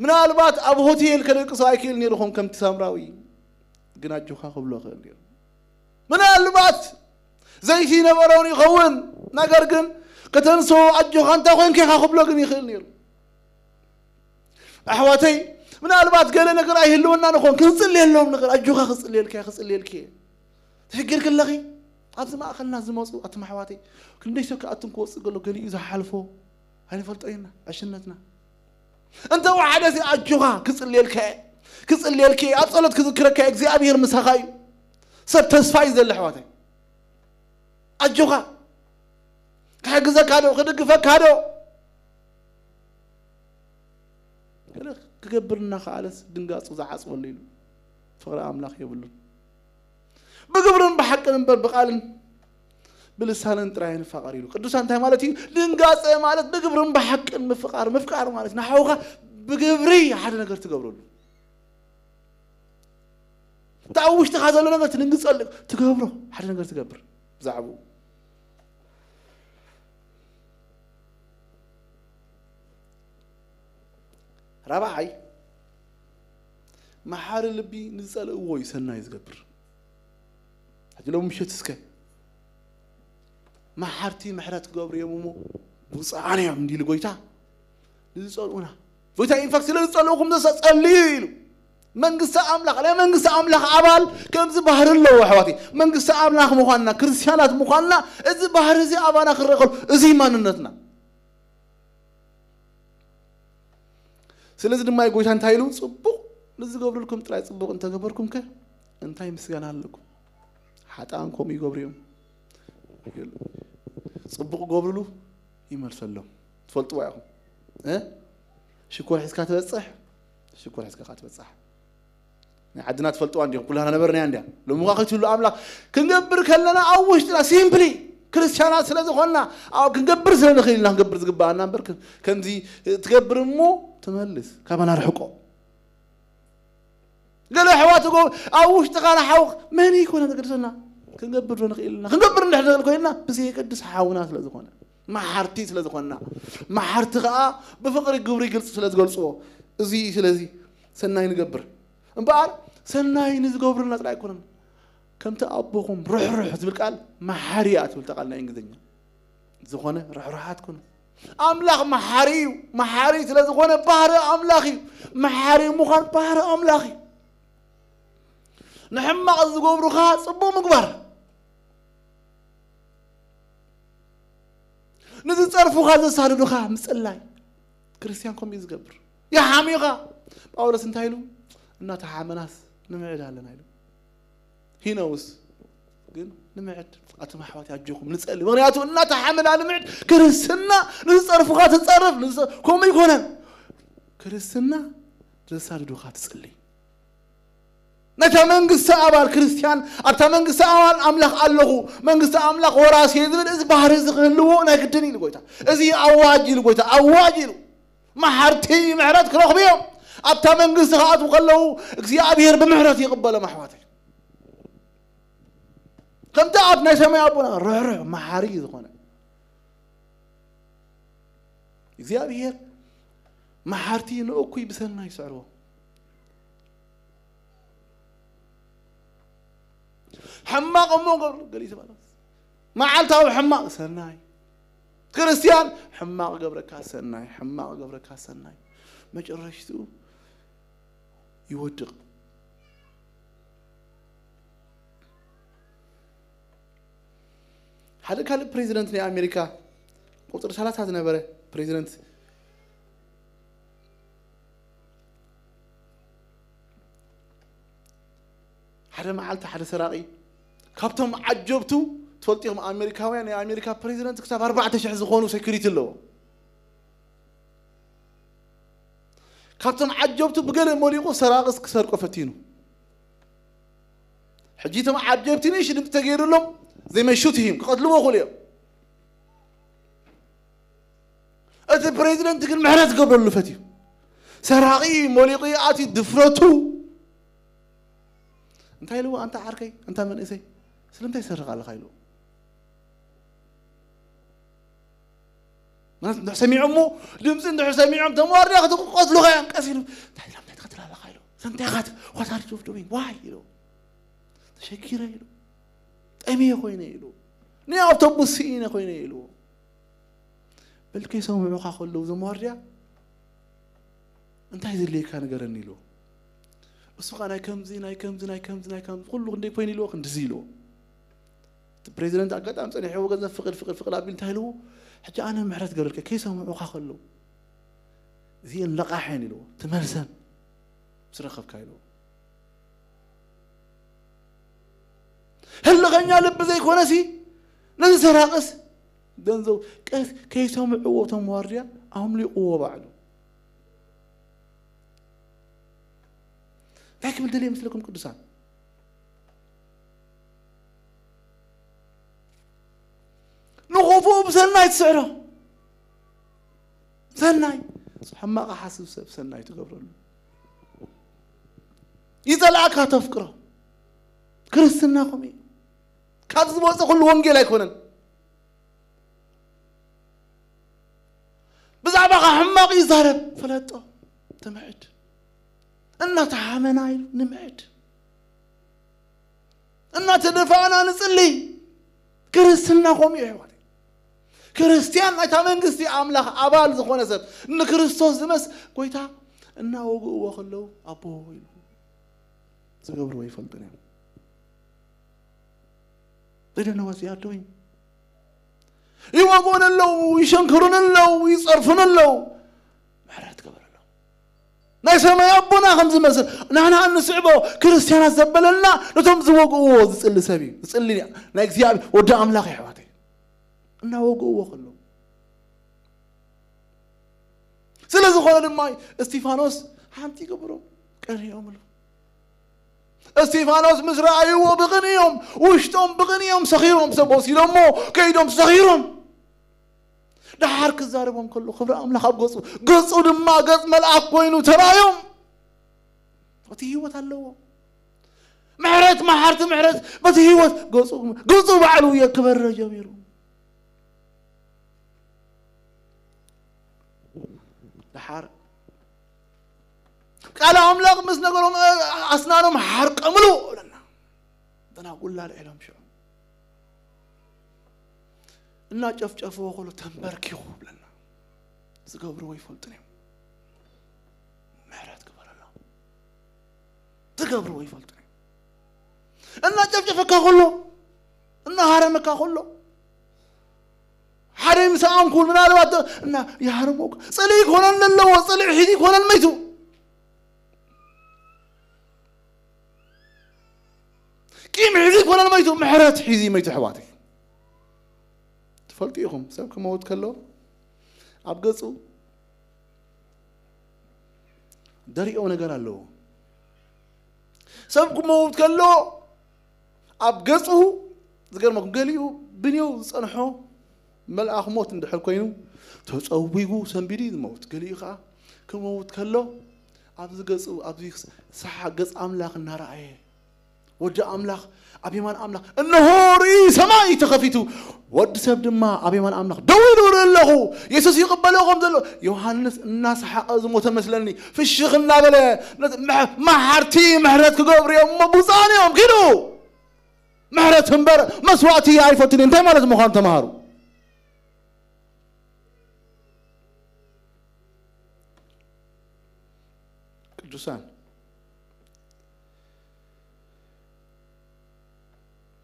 ምናልባት ኣብ ሆቴል ከደቅሶ ኣይክእል ነይሩ ኾን ከምቲ ሳምራዊ ግን ኣጆኻ ክብሎ ይኽእል ነይሩ ምናልባት ዘይቲ ነበሮን ይኸውን ነገር ግን ከተንስኦ ኣጆኻ እንታይ ኮንካ ኢኻ ክብሎ ግን ይኽእል ነይሩ ኣሕዋተይ ምናልባት ገለ ነገር ኣይህልወና ንኾን ክንፅልየሎም ነገር ኣጆኻ ክፅልየልካ ክፅልየልክ ተሸጊርክ ኣለኺ ኣብዚ ማእኸልና ዝመፁ ኣቱም ኣሕዋተይ ክንደይ ሰብ ክኣቱም ክወፅእ ገሎ ገሊኡ ዝሓልፎ ኣይንፈልጦ ኢና ዕሽነትና እንተ ወሓደ ሲ ኣጆኻ ክፅልየልካ ክፅልየልክ ኣብ ፀሎት ክዝክረካ እግዚኣብሔር ምሳኻ እዩ ሰብ ተስፋ እዩ ዘለ ኣሕዋተይ ኣጆኻ ክሕግዘካ ዶ ክድግፈካ ዶ ክገብር እናኸኣለስ ድንጋፁ ዝዓፅወሉ ኢሉ ፍቕሪ ኣምላኽ የብሉን ብግብርን ብሓቅን እምበር ብቓልን ብልሳንን ጥራይ ንፋቐር ኢሉ ቅዱሳን እንታይ ማለት እዩ ድንጋፀ ማለት ብግብርን ብሓቅን ምፍቃር ምፍቃር ማለት ንሓውኻ ብግብሪ ሓደ ነገር ትገብረሉ እታ ኣብ ውሽጥኻ ዘሎ ነገር ትድንግፀሉ ትገብሮ ሓደ ነገር ትገብር ብዛዕባኡ ራብዓይ መሓሪ ልቢ ንዝፀልእዎ እዩ ሰናይ ዝገብር ሕጂ ሎም ምሸት እስከ መሓርቲ ምሕረት ክገብሩ እዮም እሞ ብፁዓን እዮም እንዲሉ ጎይታ ንዝፀልኡና ጎይታ ኢንፋክት ስለ ዝፀልኡኹም ዘሳ ፀልዩ ኢሉ መንግስቲ ኣምላኽ ናይ መንግስቲ ኣምላኽ ኣባል ከምዚ ባህሪ ኣለዎ ኣሕዋተይ መንግስቲ ኣምላኽ ምዃንና ክርስትያናት ምዃንና እዚ ባህሪ እዚ ኣባና ክረአ ከሎ እዚ ማንነትና ስለዚ ድማ ጎይታ እንታይ ኢሉ ፅቡቕ ንዝገብርልኩም ጥራይ ፅቡቕ እንተገበርኩም ከ እንታይ ምስጋና ኣለኩም ሓጣን ከምኡ ይገብሩ እዮም ፅቡቕ ገብርሉ ይመልሰሎም ትፈልጥዋ ኢኹም ሽኮር ሒዝካ ትበፅሕ ሽኮር ሒዝካ ትበፅሕ ናይ ዓድና ትፈልጥዋ እንዲኹም ኩላና ነበርናያ እንዲያ ሎምኻ ከይትህሉ ኣምላኽ ክንገብር ከለና ኣብ ውሽጥና ሲምፕሊ ክርስቲያናት ስለ ዝኾንና፣ ኣብ ክንገብር ስለ ንኽእል ኢና ክንገብር ዝግባኣና እምበር፣ ከም-፣ ከምዚ ትገብር እሞ ትመልስ፣ ካባና ርሕቆ። ገለ ኣሕዋት እኮ ኣብ ውሽጥኻ ንሓው መን ይኮነ ዘገድሰና? ክንገብር ዶ ንኽእል ኢና? ክንገብር እንድሕር ንኽእል ኮይንና፣ ብዘየገድስ ሓውና ስለ ዝኾነ፣ መሓርቲ ስለ ዝኾንና፣ መሓርቲ ኸኣ ብፍቕሪ ግብሪ ግልጺ ስለ ዝገልጽዎ፣ እዚ ስለዚ ሰናይ ንገብር። እምበኣር ሰናይ ንዝገብሩልና ጥራይ ኣይኮነን። ከምቲ ኣቦኹም ርሕሩሕ ዝብል ቃል መሓሪ እያ ትብል እታ ቃል ናይ እንግሊዝኛ። ዝኾነ ርሕሩሓት ኩኑ። ኣምላኽ መሓሪ እዩ። መሓሪ ስለ ዝኾነ ባህሪ ኣምላኽ እዩ። መሓሪ ምዃን ባህሪ ኣምላኽ እዩ። ንሕማቕ ዝገብሩኻ ጽቡቕ ምግባር። ንዝጸርፉኻ ዘሳድዱኻ ምጽላይ። ክርስቲያን ከምኡ እዩ ዝገብር። ይሓምዩኻ። ጳውሎስ እንታይ ኢሉ? እናተሓመናስ ንምዕድ ኣለና ኢሉ። ሂነውስ ግን ንምዕድ። ኣቱም ኣሕዋት ኣጆኹም ንጸሊ። ምኽንያቱ እናተሓመና ንምዕድ ክርስትና ንዝጸርፉኻ ትጸርፍ፣ ንዝ-፣ ከምኡ ይኮነን። ክርስትና ዘሳድዱኻ ትጽሊ። ነታ መንግስቲ ኣባል ክርስቲያን፣ ኣብታ መንግስቲ ኣባል ኣምላኽ ኣለኹ፣ መንግስቲ ኣምላኽ ወራሲ እየ ዝብል፣ እዚ ባህሪ እዚ ክህልዎ ናይ ግድን ኢሉ ጎይታ። እዚ ኣዋጅ ኢሉ ጎይታ፣ ኣዋጅ ኢሉ። መሓርቲ ምሕረት ክረኽቡ እዮም። ኣብታ መንግስቲ ክኣትዉ ከለዉ እግዚኣብሔር ብምሕረት ይቕበሎም ኣሕዋተይ። ከምቲ ኣብ ናይ ሰማይ ኣቦና ርሕሩሕ መሓሪ ዝኾነ እግዚኣብሔር መሓርቲ ንእኩይ ብሰናይ ይስዕርዎ። ሕማቕ እሞ ገብሩ ገሊሱ ማለት መዓልታዊ ሕማቕ ሰናይ። ክርስቲያን ሕማቕ ገብረካ ሰናይ፣ ሕማቕ ገብረካ ሰናይ። መጨረሽትኡ ይወድቕ። ሓደ ካልእ ፕሬዚደንት ናይ ኣሜሪካ ቁፅሪ ሰላሳ ዝነበረ ፕሬዚደንት ሓደ መዓልቲ ሓደ ሰራቒ ካብቶም ዓጀብቱ ትፈልጡ ኢኹም፣ ኣሜሪካውያን ናይ ኣሜሪካ ፕሬዚደንት ክሳብ ኣርባዕተ ሽሕ ዝኾኑ ሴኩሪቲ ኣለዎ። ካብቶም ዓጀብቱ ብገለ መሊቑ ሰራቕስ ክሰርቆ ፈቲኑ። ሕጂ እቶም ዓጀብቲ ንእሽቶ ድምፂ ተገይሩሎም they may shoot him፣ ክቐትልዎ ይኽእሉ እዮም። እቲ ፕሬዚደንት ግን ምሕረት ክገብረሉ ፈትዩ። ሰራቒ መሊቑ ይኣትዩ ድፍረቱ። እንታይ ኢልዎ? ኣንታ ዓርከይ፣ ኣንታ መንእሰይ፣ ስለምንታይ ትሰርቕ ኣለኻ? ኢልዎ። ማለት እንድሕር ሰሚዖም እሞ፣ ድምፂ እንድሕር ሰሚዖም፣ ተመዋርድያ ክትቀትሉኻ እዮም። ቀስ ኢሉ፣ እንታይ ኢላ፣ እንታይ ትኸትል ኣለኻ? ኢሉ። ሰምታይ ኻት፣ what are you doing? Why? ኢሉ። ተሸጊረ ኢሉ። ጠሚየ ኮይነ ኢሉ። ናይ ኣውቶቡስ ስኢነ ኮይነ ኢሉ። በል ከይሰምዑኻ ከለዉ፣ ዘመዋርድያ፣ እንታይ ዘድልየካ ንገረኒ? ኢሉ። እሱ ኸዓ ናይ ከምዚ፣ ናይ ከምዚ፣ ናይ ከምዚ፣ ናይ ከምዚ፣ ኩሉ ክንደይ ኮይነ ኢልዎ፣ ክንድዚ ኢልዎ። እቲ ፕሬዚደንት ኣጋጣሚ ጸኒሕዎ ገንዘብ ፍቕድ፣ ፍቕድ፣ ፍቕድ ኣቢሉ እንታይ ኢልዎ? ሕጂ ኣነ ምሕረት ገበረልካ፣ ከይሰምዑኻ ከለዉ፣ እዚአን ለቓሕ እየን ኢልዎ፣ ትመልሰን ምስ ረኸብካ ኢልዎ። ህልኸኛ ልቢ ዘይኮነሲ፣ ነዚ ሰራቕስ ገንዘቡ ቀስ ከይሰምዕዎ እቶም ዋርድያ ኣምሊቕዎ ባዕሉ። እንታይ ክብል ደልየ ምስለኩም ቅዱሳን? ንኽፉእ ብሰናይ ትስዕሮ። ሰናይ። ሕማቕ ሓስብ ሰብ ሰናይ ትገብረሉ። ይጸልኣካ ተፍቅሮ። ክርስትና ከምኡ እዩ። ካብ ዝወጸ ኩሉ ወንጌል ኣይኮነን። ብዛዕባኻ ሕማቕ ይዛረብ፣ ፈለጦ። ትምዕድ። እናተሓመና ኢሉ ንምዕድ። እናተደፋእና ንጽሊ። ክርስትና ከምኡ እዩ፣ ኣሕዋተይ። ክርስትያን ናይታ መንግስቲ ኣምላኽ ኣባል ዝኾነ ሰብ፣ ንክርስቶስ ዝመስ ጎይታ እናወግእዎ ከለዉ፣ ኣቦ ኢሉ ዝገብርዎ ይፈልጡን እዮም። They don't know what they are doing። ይወግኡን ኣለዉ፣ ይሸንክሩን ኣለዉ፣ ይጸርፉን ኣለዉ። ምሕረት ገበረሎም። ናይ ሰማይ ኣቦና ከም ዝመስል ንሕና እንስዕቦ ክርስትያናት ዘበለልና ነቶም ዝወግእዎ ዝጽሊ ሰብ እዩ። ዝጽሊ ናይ እግዚኣብሔር ወዲ ኣምላኽ እዩ፣ ኣሕዋተይ። እናወግእዎ ከለዉ። ስለ ዝኾነ ድማ እስቲፋኖስ ሓንቲ ይገብሮም ቀሪኦምሉ። እስቲፋኖስ ምስ ረኣይዎ ብቕንዮም፣ ውሽጦም ብቕንዮም ሰኺሮም፣ ሰብ ወሲዶሞ ከይዶም ሰኺሮም። ደሓር ክዛረቦም ከሎ ክብሪ ኣምላኽ ኣብ ገጹ፣ ገጹ ድማ ገጽ መልኣክ ኮይኑ ተራእዮም። እቲ ህይወት ኣለዎ። ምሕረት፣ መሓርቲ ምሕረት በቲ ህይወት ገጹ፣ ገጹ ባዕሉ የክበረ ጀሚሩ። ደሓር ቃል ኣምላኽ ምስ ነገሮም፣ ኣስናኖም ሓርቀምሉ ብለና። ተናጉላ ልዒሎም ሽዑ እናጨፍጨፍዎ ከሎ ተንበርኪኹ ብለና። ዝገብርዎ ይፈልጡን እዮም። ምሕረት ግበረሎም። ዝገብርዎ ይፈልጡን እዮም። እናጨፍጨፈካ ከሎ፣ እናሃረመካ ከሎ፣ ሓደ ምሰኣንኩ ምናልባት እና ይሃርሞካ። ጽልኢ ይኮነን ኣለዎ፣ ጽልኢ ሒዚ ይኮነን መይቱ። ቂም ሒዚ ይኮነን መይቱ፣ ምሕረት ሒዚ መይቱ። ኣሕዋተይ፣ ትፈልጡ ኢኹም፣ ሰብ ክመውት ከሎ ኣብ ገጹ ደሪኦ ነገር ኣለዎ። ሰብ ክመውት ከሎ ኣብ ገጹ፣ ዝገርመኩም፣ ገሊኡ ብንየው ዝጸንሖ መልኣኽ ሞት እንድሕር ኮይኑ ተጸዊጉ ሰንቢዱ እዩ ዝመውት። ገሊኡ ኸዓ ክመውት ከሎ ኣብዚ ገጹ፣ ኣብዚ ሰሓ ገጽ ኣምላኽ እናረኣየ፣ ወዲ ኣምላኽ ኣብ የማን ኣምላኽ፣ "እንሆ ርኢ ሰማይ ተኸፊቱ፣ ወዲ ሰብ ድማ ኣብ የማን ኣምላኽ ደው ኢሉ እርኢ ኣለኹ፣ የሱስ ይቕበሎ ከም ዘሎ." ዮሃንስ እናሰሓቐ ዝሞተ መስለኒ፣ ፍሽኽ እናበለ፣ "መሕ-፣ መሓርቲ ምሕረት ክገብሩ እዮም እሞ ብፁዓን እዮም፣ ኪዱ ምሕረት እምበር መስዋእቲ ኣይፈቱን እዮም." እንታይ ማለት ምዃኑ ተምሃሩ። ቅዱሳን፣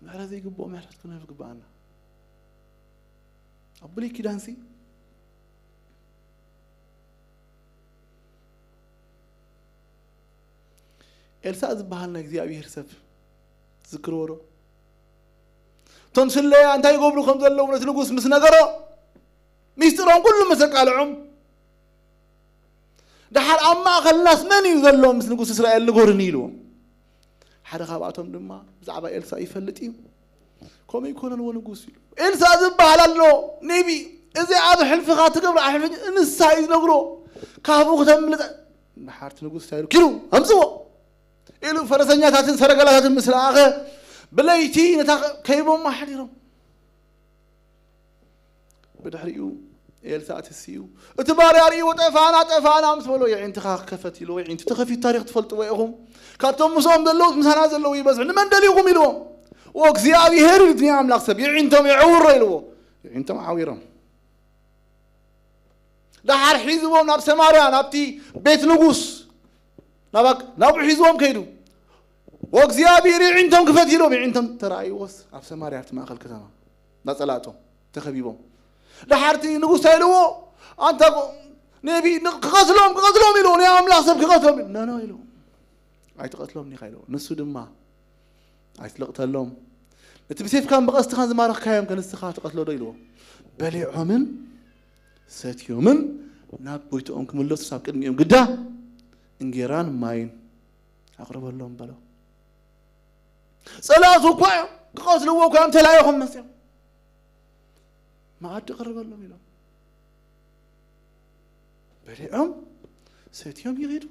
ምሕረት ዘይግብኦ ምሕረት ክንህብ ግብኣና። ኣብ ብሉይ ኪዳንሲ ኤልሳዕ ዝበሃል ናይ እግዚኣብሔር ሰብ ትዝክርዎ ዶ? እቶም ስለያ እንታይ ይገብሩ ከም ዘለዉ ነቲ ንጉስ ምስ ነገሮ፣ ሚስጢሮም ኩሉ ምስ ኣቃልዖም፣ "ደሓር ኣብ ማእከልናስ መን እዩ ዘሎ? ምስ ንጉስ እስራኤል ንገሩኒ" ኢልዎም። ሓደ ካብኣቶም ድማ ብዛዕባ ኤልሳዕ ይፈልጥ እዩ። "ከምኡ ኣይኮነን ወ ንጉስ" ኢሉ። "ኤልሳዕ ዝበሃል ኣሎ፣ ነቢ፣ እዚ ኣብ ሕልፍኻ ትገብሮ፣ ኣብ ሕልፊ ንሳ እዩ ዝነግሮ። ካብኡ ክተምልጠ" ንሓርቲ ንጉስ እንታይ ኢሉ? "ኪዱ ኣምጽዎ" ኢሉ ፈረሰኛታትን ሰረገላታትን ምስ ለኣኸ፣ ብለይቲ ነታ ከይቦም ኣሕዲሮም። ብድሕሪኡ ኤልሳዕ ትስኡ፣ እቲ ባርያ ርእይዎ፣ "ጠፋና፣ ጠፋና" ምስ በሎ፣ "የዒንትኻ ክፈት" ኢልዎ። የዒንቱ ተኸፊቱ፣ ታሪኽ ትፈልጥዎ ኢኹም። ካብቶም ምስኦም ዘለዉ፣ "ምሳና ዘለዉ ይበዝሑ፣ ንመን ደሊኹም?" ኢልዎም። "ወእግዚኣብሔር" ኢሉ፣ ናይ ኣምላኽ ሰብ፣ "የዒንቶም የዕውሮ" ኢልዎ። የዒንቶም ዓዊሮም። ደሓር ሒዝዎም ናብ ሰማርያ፣ ናብቲ ቤት ንጉስ፣ ናባክ-፣ ናብኡ ሒዝዎም ከይዱ። "ወእግዚኣብሔር የዒንቶም ክፈት" ኢሎም፣ የዒንቶም ተራእይዎስ ኣብ ሰማርያ፣ ኣብቲ ማእከል ከተማ፣ ናጸላእቶም ተኸቢቦም። ደሓርቲ ንጉስ እንታይ ኢልዎ? "ኣንታ ጎ-፣ ነቢ ን-፣ ክቐትሎም፣ ክቐትሎም" ኢልዎ፣ "ናይ ኣምላኽ ሰብ ክቐትሎም" ኢሉ። "ኖ፣ ኖ" ኢሉ። "ኣይትቐትሎም ዲኻ?" ኢልዎ። ንሱ ድማ "ኣይትልቕተሎም፣ ነቲ ብሴፍካን ብቐስትኻን ዝማረኽካዮም ከ ንስኻ ትቐትሎ ዶ?" ኢልዎ። በሊዖምን ሰትዮምን ናብ ጎይትኦም ክምለሱ ኣብ ቅድሚኦም ግዳ እንጌራን ማይን ኣቕርበሎም በሎ። ጸላእቱ እኳ እዮም፣ ክቐትልዎ እኳ እዮም ተላኢኾም መጽዮም። መኣዲ ቅርበሎም ኢሎም በሊዖም ሰትዮም ይኸዱ።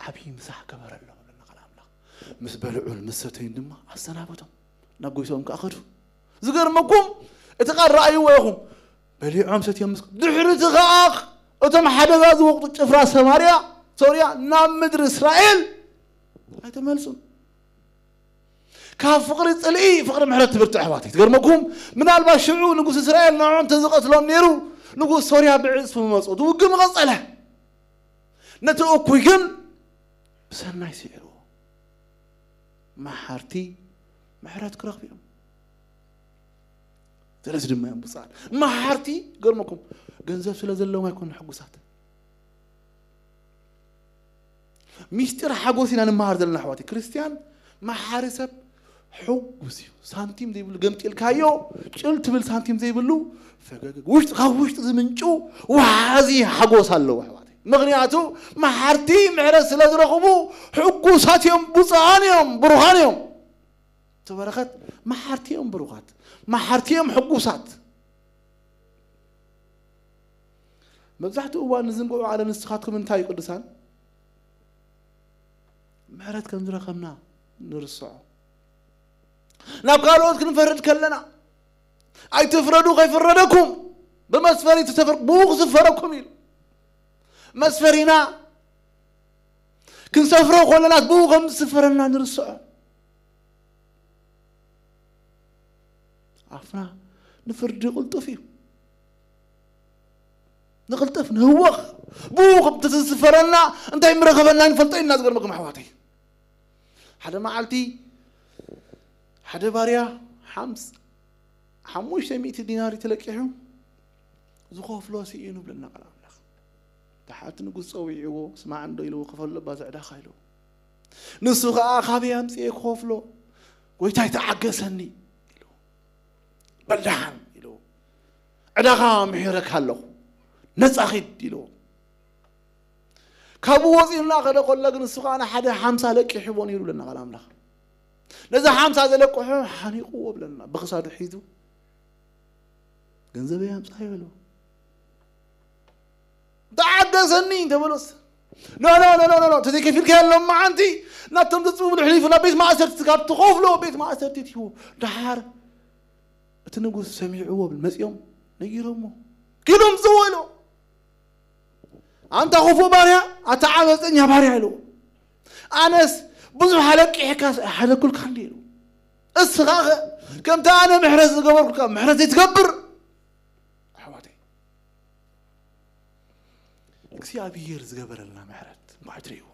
ዓብዪ ምሳሕ ገበረሎም ኣለና ቃል ኣምላኽ። ምስ በልዑን ምስ ሰተዩን ድማ ኣሰናበቶም፣ ናብ ጎይትኦም ከኣ ኸዱ። ዝገርመኩም፣ እቲ ቃል ረኣይዎ ኢኹም። በሊዖም ሰትዮም ምስ፣ ድሕሪ እቲ ኸኣ እቶም ሓደጋ ዝወቕጡ ጭፍራ ሰማርያ፣ ሶርያ፣ ናብ ምድሪ እስራኤል ኣይተመልሱን። ካብ ፍቕሪ ጽልኢ ፍቕሪ ምሕረት ትብርትዕ ኣሕዋተይ። ትገርመኩም፣ ምናልባት ሽዑ ንጉስ እስራኤል ንዕኦም እንተዝቐትሎም ነይሩ፣ ንጉስ ሶርያ ብዕጽፊ ምመጾ፣ እቲ ውግእ ምቐጸለ። ነቲ እኩይ ግን ብሰናይ ስዒርዎ። መሓርቲ ምሕረት ክረኽቡ እዮም። ስለዚ ድማ እዮም ብፁዓን። መሓርቲ፣ ገርመኩም፣ ገንዘብ ስለ ዘለዎም ኣይኮኑን ሕጉሳት። ሚስጢር ሓጎስ ኢና ንመሃር ዘለና ኣሕዋተይ። ክርስትያን መሓሪ ሰብ ሕጉስ እዩ። ሳንቲም ዘይብሉ ገምጢልካዮ፣ ጭል ትብል ሳንቲም ዘይብሉ፣ ፈገግ፣ ውሽጢ፣ ካብ ውሽጢ ዝምንጩ ወሓዚ ሓጎስ ኣለዎ ኣሕዋተይ። ምኽንያቱ መሓርቲ ምሕረት ስለ ዝረኽቡ ሕጉሳት እዮም፣ ብፁዓን እዮም፣ ብሩኻን እዮም። ተበረኸት መሓርቲ እዮም፣ ብሩኻት መሓርቲ እዮም፣ ሕጉሳት። መብዛሕትኡ እዋን ንዝንግዑ ኣለ ንስኻትኩም እንታይ እዩ ቅዱሳን? ምሕረት ከም ዝረኸብና ንርስዖ። ናብ ካልኦት ክንፈርድ ከለና ኣይትፍረዱ ከይፍረደኩም ብመስፈሪ ትሰፍር ብኡ ክስፈረኩም ኢሉ። መስፈሪና ክንሰፍሮ ከለናት ብኡ ከም ዝስፈረና ንርስዖ። ኣፍና ንፍርዲ ቅልጡፍ እዩ። ንቕልጥፍ ንህወኽ ብኡ ከም ተዝስፈረና እንታይ ምረኸበና ንፈልጦ ኢና። ዝገርመኩም ኣሕዋተይ፣ ሓደ መዓልቲ ሓደ ባርያ ሓምስ ሓሙሽተ ሚእቲ ዲናር ተለቂሑ ዝኸፍሎ ስኢኑ ብለና ቃል ኣምላኽ። ደሓቲ ንጉስ ጸዊዕዎ፣ ስማዕ እንዶ ኢልዎ፣ ክፈሎ ባዚ ዕዳኻ ኢልዎ። ንሱ ኸኣ ካበይ ኣምጽኤ ክኸፍሎ? ጎይታይ ተዓገሰኒ ኢሉ። በልዳሓን ኢሉ። ዕዳኻ ምሒረካ ኣለኹ። ነጻ ኺድ ኢሉ። ካብኡ ወጺኡና ከደ ከሎ ግን እሱ ኸኣ ንሓደ ሓምሳ ለቂሕዎ ነይሩ ብለና ቃል ኣምላኽ። ነዚ ሓምሳ ዘለቅሑ ሓኒቕዎ ብለና ብኽሳዱ ሒዙ ገንዘበይ ኣምጻዮ ኢሉ። ተዓገሰኒ እንተበሎስ፣ ኖ፣ ኖ፣ ኖ፣ ኖ፣ ኖ፣ ኖ፣ ተዘይከፊልካ የሎም መዓንቲ ናብቶም ዘጽብብሉ ሕሊፉ ናብ ቤት ማእሰርቲ ካብ ትኸፍሎ ቤት ማእሰርቲ ትሂቡ። ደሓር እቲ ንጉስ ሰሚዕዎ መጺኦም ነጊሮሞ፣ "ኪዱም ዝዎ" ኢሎ። "ኣንታ ክፉእ ባርያ፣ ኣታ ዓመፀኛ ባርያ" ኢሎ። "ኣነስ ብዙሕ ኣለቂሕካ ኣይሓደግኩልካ እንዲ" ኢሎ። "እስኻ ኸ ከምቲ ኣነ ምሕረት ዝገበርኩልካ ምሕረት ዘይትገብር?" ኣሕዋተይ፣ እግዚኣብሔር ዝገበረልና ምሕረት እንኳዕ ትርእይዎ።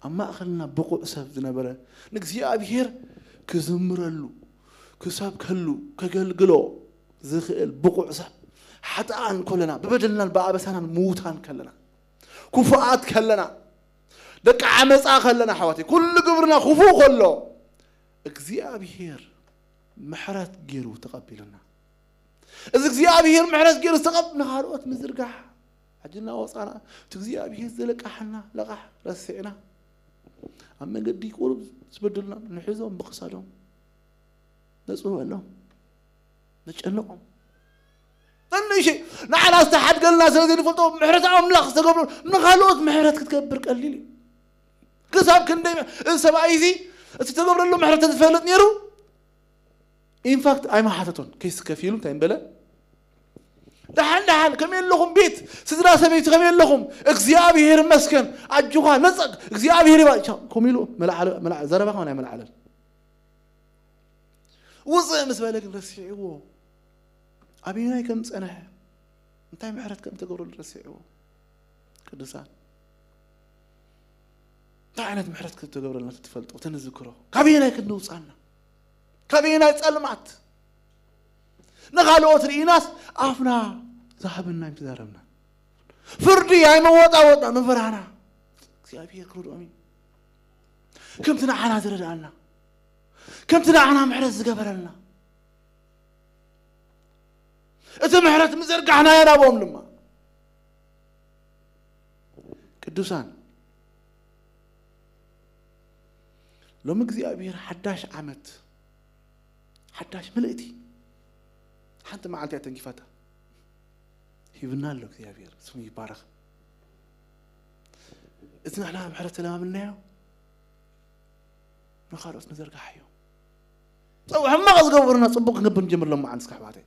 ኣብ ማእኸልና ብቑዕ ሰብ ዝነበረ፣ ንእግዚኣብሔር ክዝምረሉ፣ ክሰብከሉ፣ ከገልግሎ ዝኽእል ብቑዕ ሰብ፣ ሓጥኣን ከለና፣ ብበደልናን ብኣበሳናን ምዉታን ከለና፣ ክፉኣት ከለና፣ ደቂ ዓመፃ ከለና፣ ኣሕዋተይ፣ ኩሉ ግብርና ክፉእ ከሎ እግዚኣብሔር ምሕረት ገይሩ ተቐቢሉና። እዚ እግዚኣብሔር ምሕረት ገይሩ ዝተቐብ ንኻልኦት ምዝርጋሕ። ሕጂ እናወፃና እቲ እግዚኣብሔር ዘለቃሓና ለቓሕ ረሲዕና ኣብ መንገዲ ቁሩብ ዝበደሉና ንሕዞም ብኽሳዶም ነፅውዐሎም፣ ነጨንቖም። ትንሽ ንዓና ዝተሓድገልና ስለ ዘይንፈልጦ ምሕረት ኣምላኽ ዝተገብሮ ንኻልኦት ምሕረት ክትገብር ቀሊል እዩ። ክሳብ ክንደይ ምሕ-፣ እዚ ሰብኣይ እዚ እቲ ዝተገብረሉ ምሕረት ተዝፈልጥ ነይሩ ኢንፋክት ኣይመሓተቶን። ኬስ ከፊሉ እንታይ እምበለ? "ደሓን ደሓን፣ ከመይ ኣለኹም ቤት? ስድራ ሰበይቲ ከመይ ኣለኹም? እግዚኣብሔር ይመስገን፣ ኣጆኻ፣ ነጸግ፣ እግዚኣብሔር ይባርክ." ከምኡ ኢሉ መለዓለ-፣ መለዓ-፣ ዘረባ ከማን ኣይመልዓለን። ውፅእ ምስ በለ ግን ረሲዕዎ። ኣበየናይ ከም ዝጸንሐ፣ እንታይ ምሕረት ከም ተገብረሉ ረሲዕዎ። ቅዱሳን፣ እንታይ ዓይነት ምሕረት ከም ተገብረልና ትፈልጡ፣ ተንዝክሮ። ካበየናይ ክንውጻና? ካበየናይ ጸልማት? ንኻልኦት ርኢናስ ኣፍና ዝሃበና እዩ ተዛረብና። ፍርዲ ኣይመወጣወጥና፣ ምፍራህና። እግዚኣብሔር ክረድኦም እዩ። ከምቲ ንዓና ዝረድኣና፣ ከምቲ ንዓና ምሕረት ዝገበረልና። እቲ ምሕረት ምዘርጋሕናዮ ናብኦም ድማ። ቅዱሳን፣ ሎሚ እግዚኣብሔር ሓዳሽ ዓመት፣ ሓዳሽ ምልእቲ፣ ሓንቲ መዓልቲ እያ ተንኪፋታ። ሂብና ኣሎ እግዚኣብሔር፣ ስሙ ይባረኽ። እቲ ንሕና ምሕረት ተለማምድናዮ፣ ንኻልኦት ንዘርግሓዮ። ጸው-፣ ሕማቕ ዝገብሩና ጽቡቕ ክንገብር ንጀምር ሎመዓንቲ እስከ ኣሕዋተይ።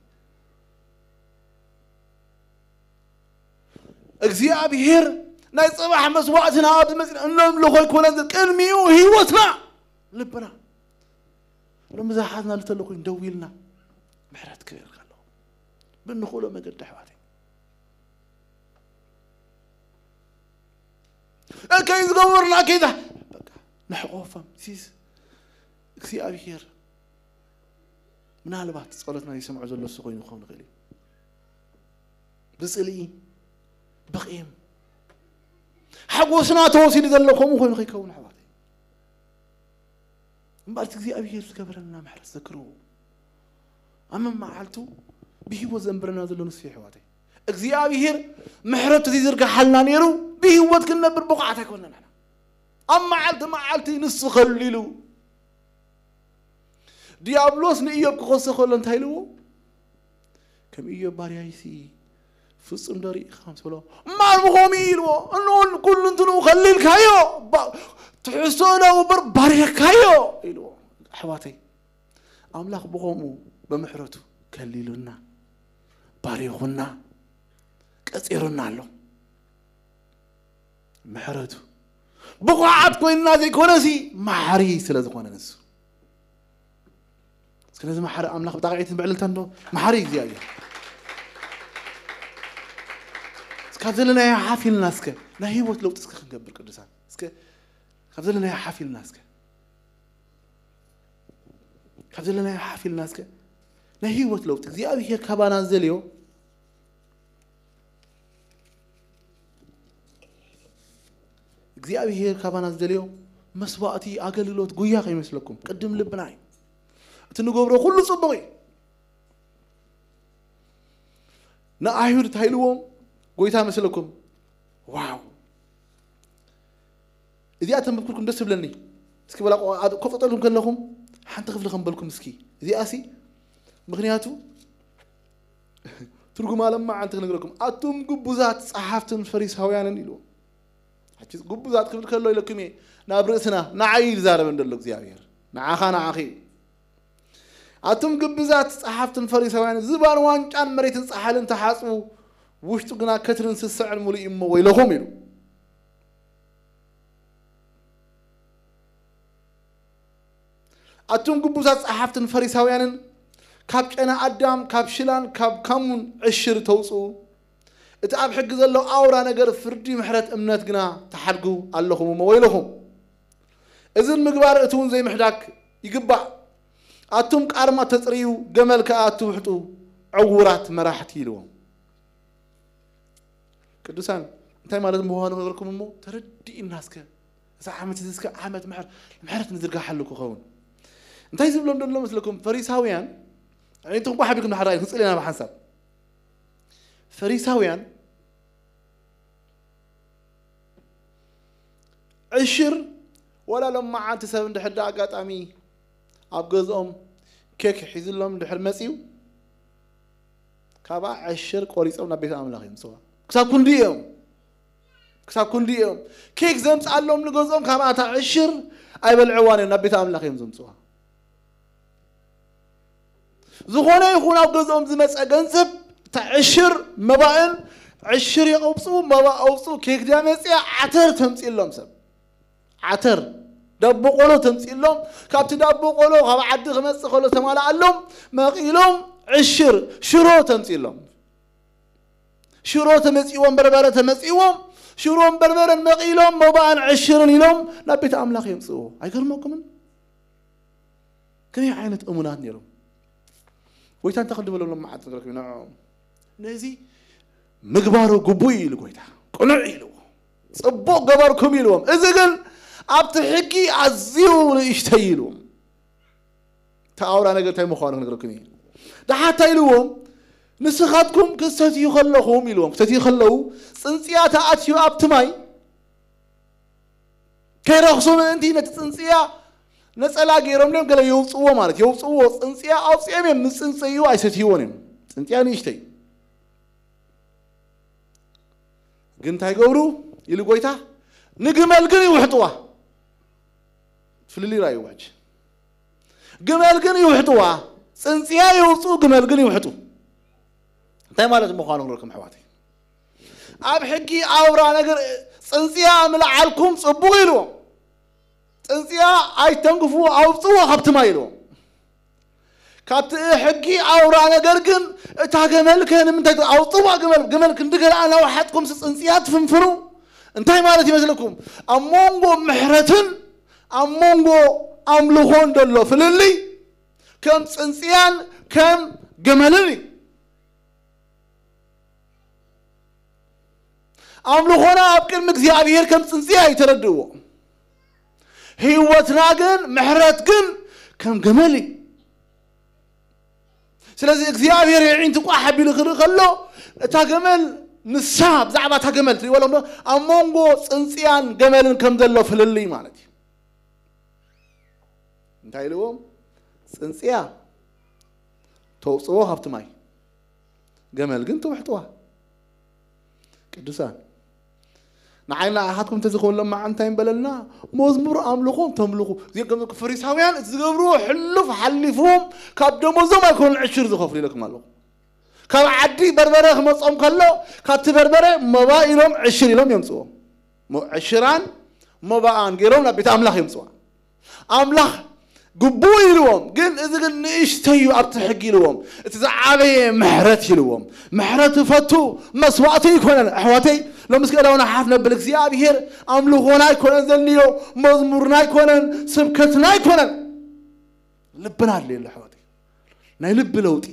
እግዚኣብሔር ናይ ጽባሕ መስዋዕትና ኣብዚ መጺና እነምልኾ ኣይኮነን፣ ቅድሚኡ ህይወትና፣ ልብና። ሎሚ ዝሓዝናሉ ተሎ ኮይኑ ደው ኢልና ምሕረት ክብል ከሎ ብንኽእሎ መገዲ ኣሕዋተይ። እከይ ዝገበሩና፣ እከይ ዛ-፣ በቃ፣ ንሕቆፎም። ሲስ እግዚኣብሔር ምናልባት ጸሎትና ይሰምዖ ዘሎ እሱ ኮይኑ ክኸውን ይኽእል እዩ። ብጽልኢ፣ ብቂም፣ ሓጎስና ተወሲዱ ዘሎ ከምኡ ኮይኑ ከይከውን ኣሕዋተይ። እምበኣር እቲ እግዚኣብሔር ዝገበረልና ምሕረት ዘክርዎ። ኣብ መመዓልቱ ብህይወት ዘንብረና ዘሎ ንሱ እዩ ኣሕዋተይ። እግዚኣብሔር ምሕረቱ ዘይዝርግሓልና ነይሩ፣ ብህይወት ክንነብር ብቑዓት ኣይኮንና። ኣብ መዓልቲ መዓልቲ ንሱ ከሊሉ። ዲያብሎስ ንኢዮብ ክኸሶ ከሎ እንታይ ኢልዎ? ከም ኢዮብ ባርያይሲ ፍጹም ዶ ርኢኻ ምስ በሎ፣ እምበኣር ብኸምኡ ኢልዎ፣ እንሆ ኩሉ እንትንኡ ከሊልካዮ፣ ባ-፣ ትሕዝቶ ዶ እምበር ባርየካዮ ኢልዎ። ኣሕዋተይ፣ ኣምላኽ ብኸምኡ ብምሕረቱ ከሊሉና፣ ባሪኹና፣ ቀጺሩና ኣሎ። ምሕረቱ ብቑዓት ኮይንና ዘይኮነሲ፣ መሓሪ ስለ ዝኾነ ንሱ። ስለዚ መሓሪ ኣምላኽ ብጣቕዒትን ብዕልልታን ዶ? መሓሪ እግዚኣብሔር። እስከ ካብ ዘለናዮ ሓፍ ኢልና እስከ ናይ ህይወት ለውጢ እስከ ክንገብር ቅዱሳን። እስከ ካብ ዘለናዮ ሓፍ ኢልና እስከ። ካብ ዘለናዮ ሓፍ ኢልና እስከ። ናይ ህይወት ለውጢ እግዚኣብሔር ካባና ዝደልዮ፣ እግዚኣብሔር ካባና ዝደልዮ መስዋእቲ፣ ኣገልግሎት፣ ጉያ ከይመስለኩም። ቅድም ልብና እዩ። እቲ ንገብሮ ኩሉ ጽቡቕ እዩ። ንኣይሁድ እንታይ ኢልዎም? ጎይታ መስለኩም? ዋው! እዚኣ ተንብብኩልኩም ደስ ይብለኒ። እስኪ በላ ቆ-፣ ኣብ-፣ ኮፍ ጠጠልኩም ከለኹም ሓንቲ ክፍሊ ከንበልኩም እስኪ። እዚኣ ሲ፣ ምኽንያቱ ትርጉማ ለማዓንቲ ክነግረኩም። ኣቱም ግቡዛት ጸሓፍትን ፈሪሳውያንን ኢልዎም። ሕጂ ግቡዛት ክብል ከሎ ኢለኩም እየ፣ ናብ ርእስና፣ ንዓይ እዩ ዝዛረበን ዘሎ እግዚኣብሔር። ንዓኻ፣ ንዓኺ እዩ። ኣቱም ግብዛት ጸሓፍትን ፈሪሳውያን፣ ዝባን ዋንጫን መሬትን ጸሓልን ተሓጽቡ፣ ውሽጡ ግና ከትርን ስስዕን ምሉእ እዩ እሞ ወይለኹም ኢሉ። ኣቱም ግቡዛት ጸሓፍትን ፈሪሳውያንን፣ ካብ ጨና ኣዳም፣ ካብ ሽላን ካብ ካሙን ዕሽር ተውጽኡ፣ እቲ ኣብ ሕጊ ዘሎ ኣውራ ነገር ፍርዲ፣ ምሕረት፣ እምነት ግና ትሓድጉ ኣለኹም እሞ ወይለኹም። እዚ ንምግባር እቲ እውን ዘይምሕዳግ ይግባእ። ኣቱም ቃርማ ተጽርዩ፣ ገመል ከኣ እትውሕጡ ዕዉራት መራሕቲ ኢልዎም። ቅዱሳን፣ እንታይ ማለት ምዃኑ ክነግረኩም እሞ ተረዲእና እስከ። እዛ ዓመት እዚ እስከ ዓመት ምሕር-፣ ምሕረት ንዝርጋሓሉ ክኸውን። እንታይ ዝብሎም ዘሎ መስለኩም? ፈሪሳውያን፣ ኣዒንትኹም ቋሕ ኣቢልኩም ንሓደ ክጽሊ ኢና ብሓንሳብ። ፈሪሳውያን ዕሽር፣ ዋላ ሎማዓንቲ ሰብ እንድሕር ደኣ ኣጋጣሚ ኣብ ገዝኦም ኬክ ሒዙሎም እንድሕር መጺኡ፣ ካብኣ ዕሽር ቆሪጾም ናብ ቤት ኣምላኽ የምጽዋ። ክሳብ ክንዲ እዮም። ክሳብ ክንዲ እዮም። ኬክ ዘምጽኣሎም ንገዝኦም ካብኣ እታ ዕሽር ኣይበልዕዋን እዮም፣ ናብ ቤት ኣምላኽ እዮም ዘምጽዋ። ዝኾነ ይኹን ኣብ ገዝኦም ዝመጸ ገንዘብ፣ እታ ዕሽር መባእን፣ ዕሽር የውጽኡ፣ መባእ ኣውጽኡ፣ ኬክ ድያ መጽያ፣ ዓተር ተምጽእሎም ሰብ። ዓተር፣ ዳቦ ቆሎ ተምጽእሎም፣ ካብቲ ዳቦ ቆሎ ካብ ዓዲ ክመጽእ ከሎ ተማልኣሎም፣ መቒሎም ዕሽር፣ ሽሮ ተምጽእሎም። ሽሮ ተመጽእዎም፣ በርበረ ተመጽእዎም፣ ሽሮን በርበረን መቒሎም፣ መባእን ዕሽርን ኢሎም ናብ ቤት ኣምላኽ የምጽእዎ። ኣይገርመኩምን? ከመይ ዓይነት እሙናት ነይሮም? ጎይታ እንታይ ክንዲ በሎም? መዓት ነገርኩም ንዕኦም። ነዚ ምግባሩ ግቡእ እዩ ኢሉ ጎይታ። ቅኑዕ ኢሉ። ጽቡቕ ገበርኩም ኢልዎም። እዚ ግን ኣብቲ ሕጊ ኣዝዩ ንእሽተይ ኢልዎም። እቲ ኣውራ ነገር እንታይ ምዃኑ ክነግረኩም እየ። ደሓር እንታይ ኢልዎም? ንስኻትኩም ክትሰትዩ ከለኹም ኢልዎም። ክትሰትዩ ከለዉ ጽንጽያ ተኣትዩ ኣብቲ ማይ ከይረኽሱ ምእንቲ ነቲ ጽንጽያ ነጸላ ገይሮም ድዮም ገለ የውጽዎ ማለት፣ የውጽዎ፣ ጽንጽያ ኣውጽኦም እዮም፣ ምስ ጽንጽይኡ ኣይሰትይዎን እዮም። ጽንጽያ ንእሽተይ። ግን እንታይ ገብሩ ኢሉ ጎይታ? ንግመል ግን ይውሕጥዋ። ፍልልይ ራእይዎ ሕጂ። ግመል ግን ይውሕጥዋ። ጽንጽያ የውጽኡ፣ ግመል ግን ይውሕጡ። እንታይ ማለት ምዃኑ ክነግረኩም ኣሕዋተይ። ኣብ ሕጊ ኣውራ ነገር ጽንጽያ ምልዓልኩም ጽቡቕ ኢልዎም። ጽንጽያ ኣይተንክፉ፣ ኣውጽዎ ካብቲ ማይ ኢልዎም። ካብቲ ሕጊ ኣውራ ነገር ግን እታ ገመል ከ ንምንታይ ት-፣ ኣውጽዋ ግመል፣ ግመል ክንዲ ገለ ኣናውሓጥኩም ስ-፣ ጽንጽያ ትፍንፍኑ። እንታይ ማለት ይመስለኩም? ኣብ መንጎ ምሕረትን ኣብ መንጎ ኣምልኾን ዘሎ ፍልልይ ከም ጽንጽያን ከም ገመልን እዩ። ኣምልኾና ኣብ ቅድሚ እግዚኣብሔር ከም ጽንጽያ እዩ ተረድእዎ። ህይወትና ግን፣ ምሕረት ግን ከም ገመል እዩ። ስለዚ እግዚኣብሔር የዒንቱ ቋሕ ኣቢሉ ክርኢ ከሎ፣ እታ ገመል ንሳ ብዛዕባ እታ ገመል ትሪእዎ ኣለኹም ዶ? ኣብ መንጎ ጽንጽያን ገመልን ከም ዘሎ ፍልልይ ማለት እዩ። እንታይ ኢልዎም? ጽንጽያ ተውጽዎ ካብቲ ማይ፣ ገመል ግን ትውሕጥዋ። ቅዱሳን፣ ንዓይና ኣሓትኩም እንተዝኸውን ለማዓ እንታይ ንበለልና? መዝሙር ኣምልኾም ተምልኹ። እዚኦም ከም ፈሪሳውያን እቲ ዝገብርዎ ሕሉፍ ሓሊፍዎም ካብ ደሞዞም ኣይኮኑን ዕሽር ዝኸፍሉ ኢለኩም ኣለኹ። ካብ ዓዲ በርበረ ክመጾም ከሎ ካብቲ በርበረ መባ ኢሎም ዕሽር ኢሎም የምጽዎም። ሞ- ዕሽራን መባኣን ገይሮም ናብ ቤት ኣምላኽ የምጽዋ። ኣምላኽ ግቡእ ኢልዎም፣ ግን እዚ ግን ንእሽተዩ ኣብቲ ሕጊ ኢልዎም። እቲ ዝዓበየ ምሕረት ኢልዎም። ምሕረት እፈቱ መስዋእቲ ኣይኮነን ኣሕዋተይ። ሎምስ ከዳውና ሓፍ ነብል እግዚኣብሔር ኣምልኾና ኣይኮነን ዘንዮ፣ መዝሙርና ኣይኮነን፣ ስብከትና ኣይኮነን። ልብና ኣድልየሉ ኣሕዋተይ። ናይ ልቢ ለውጢ፣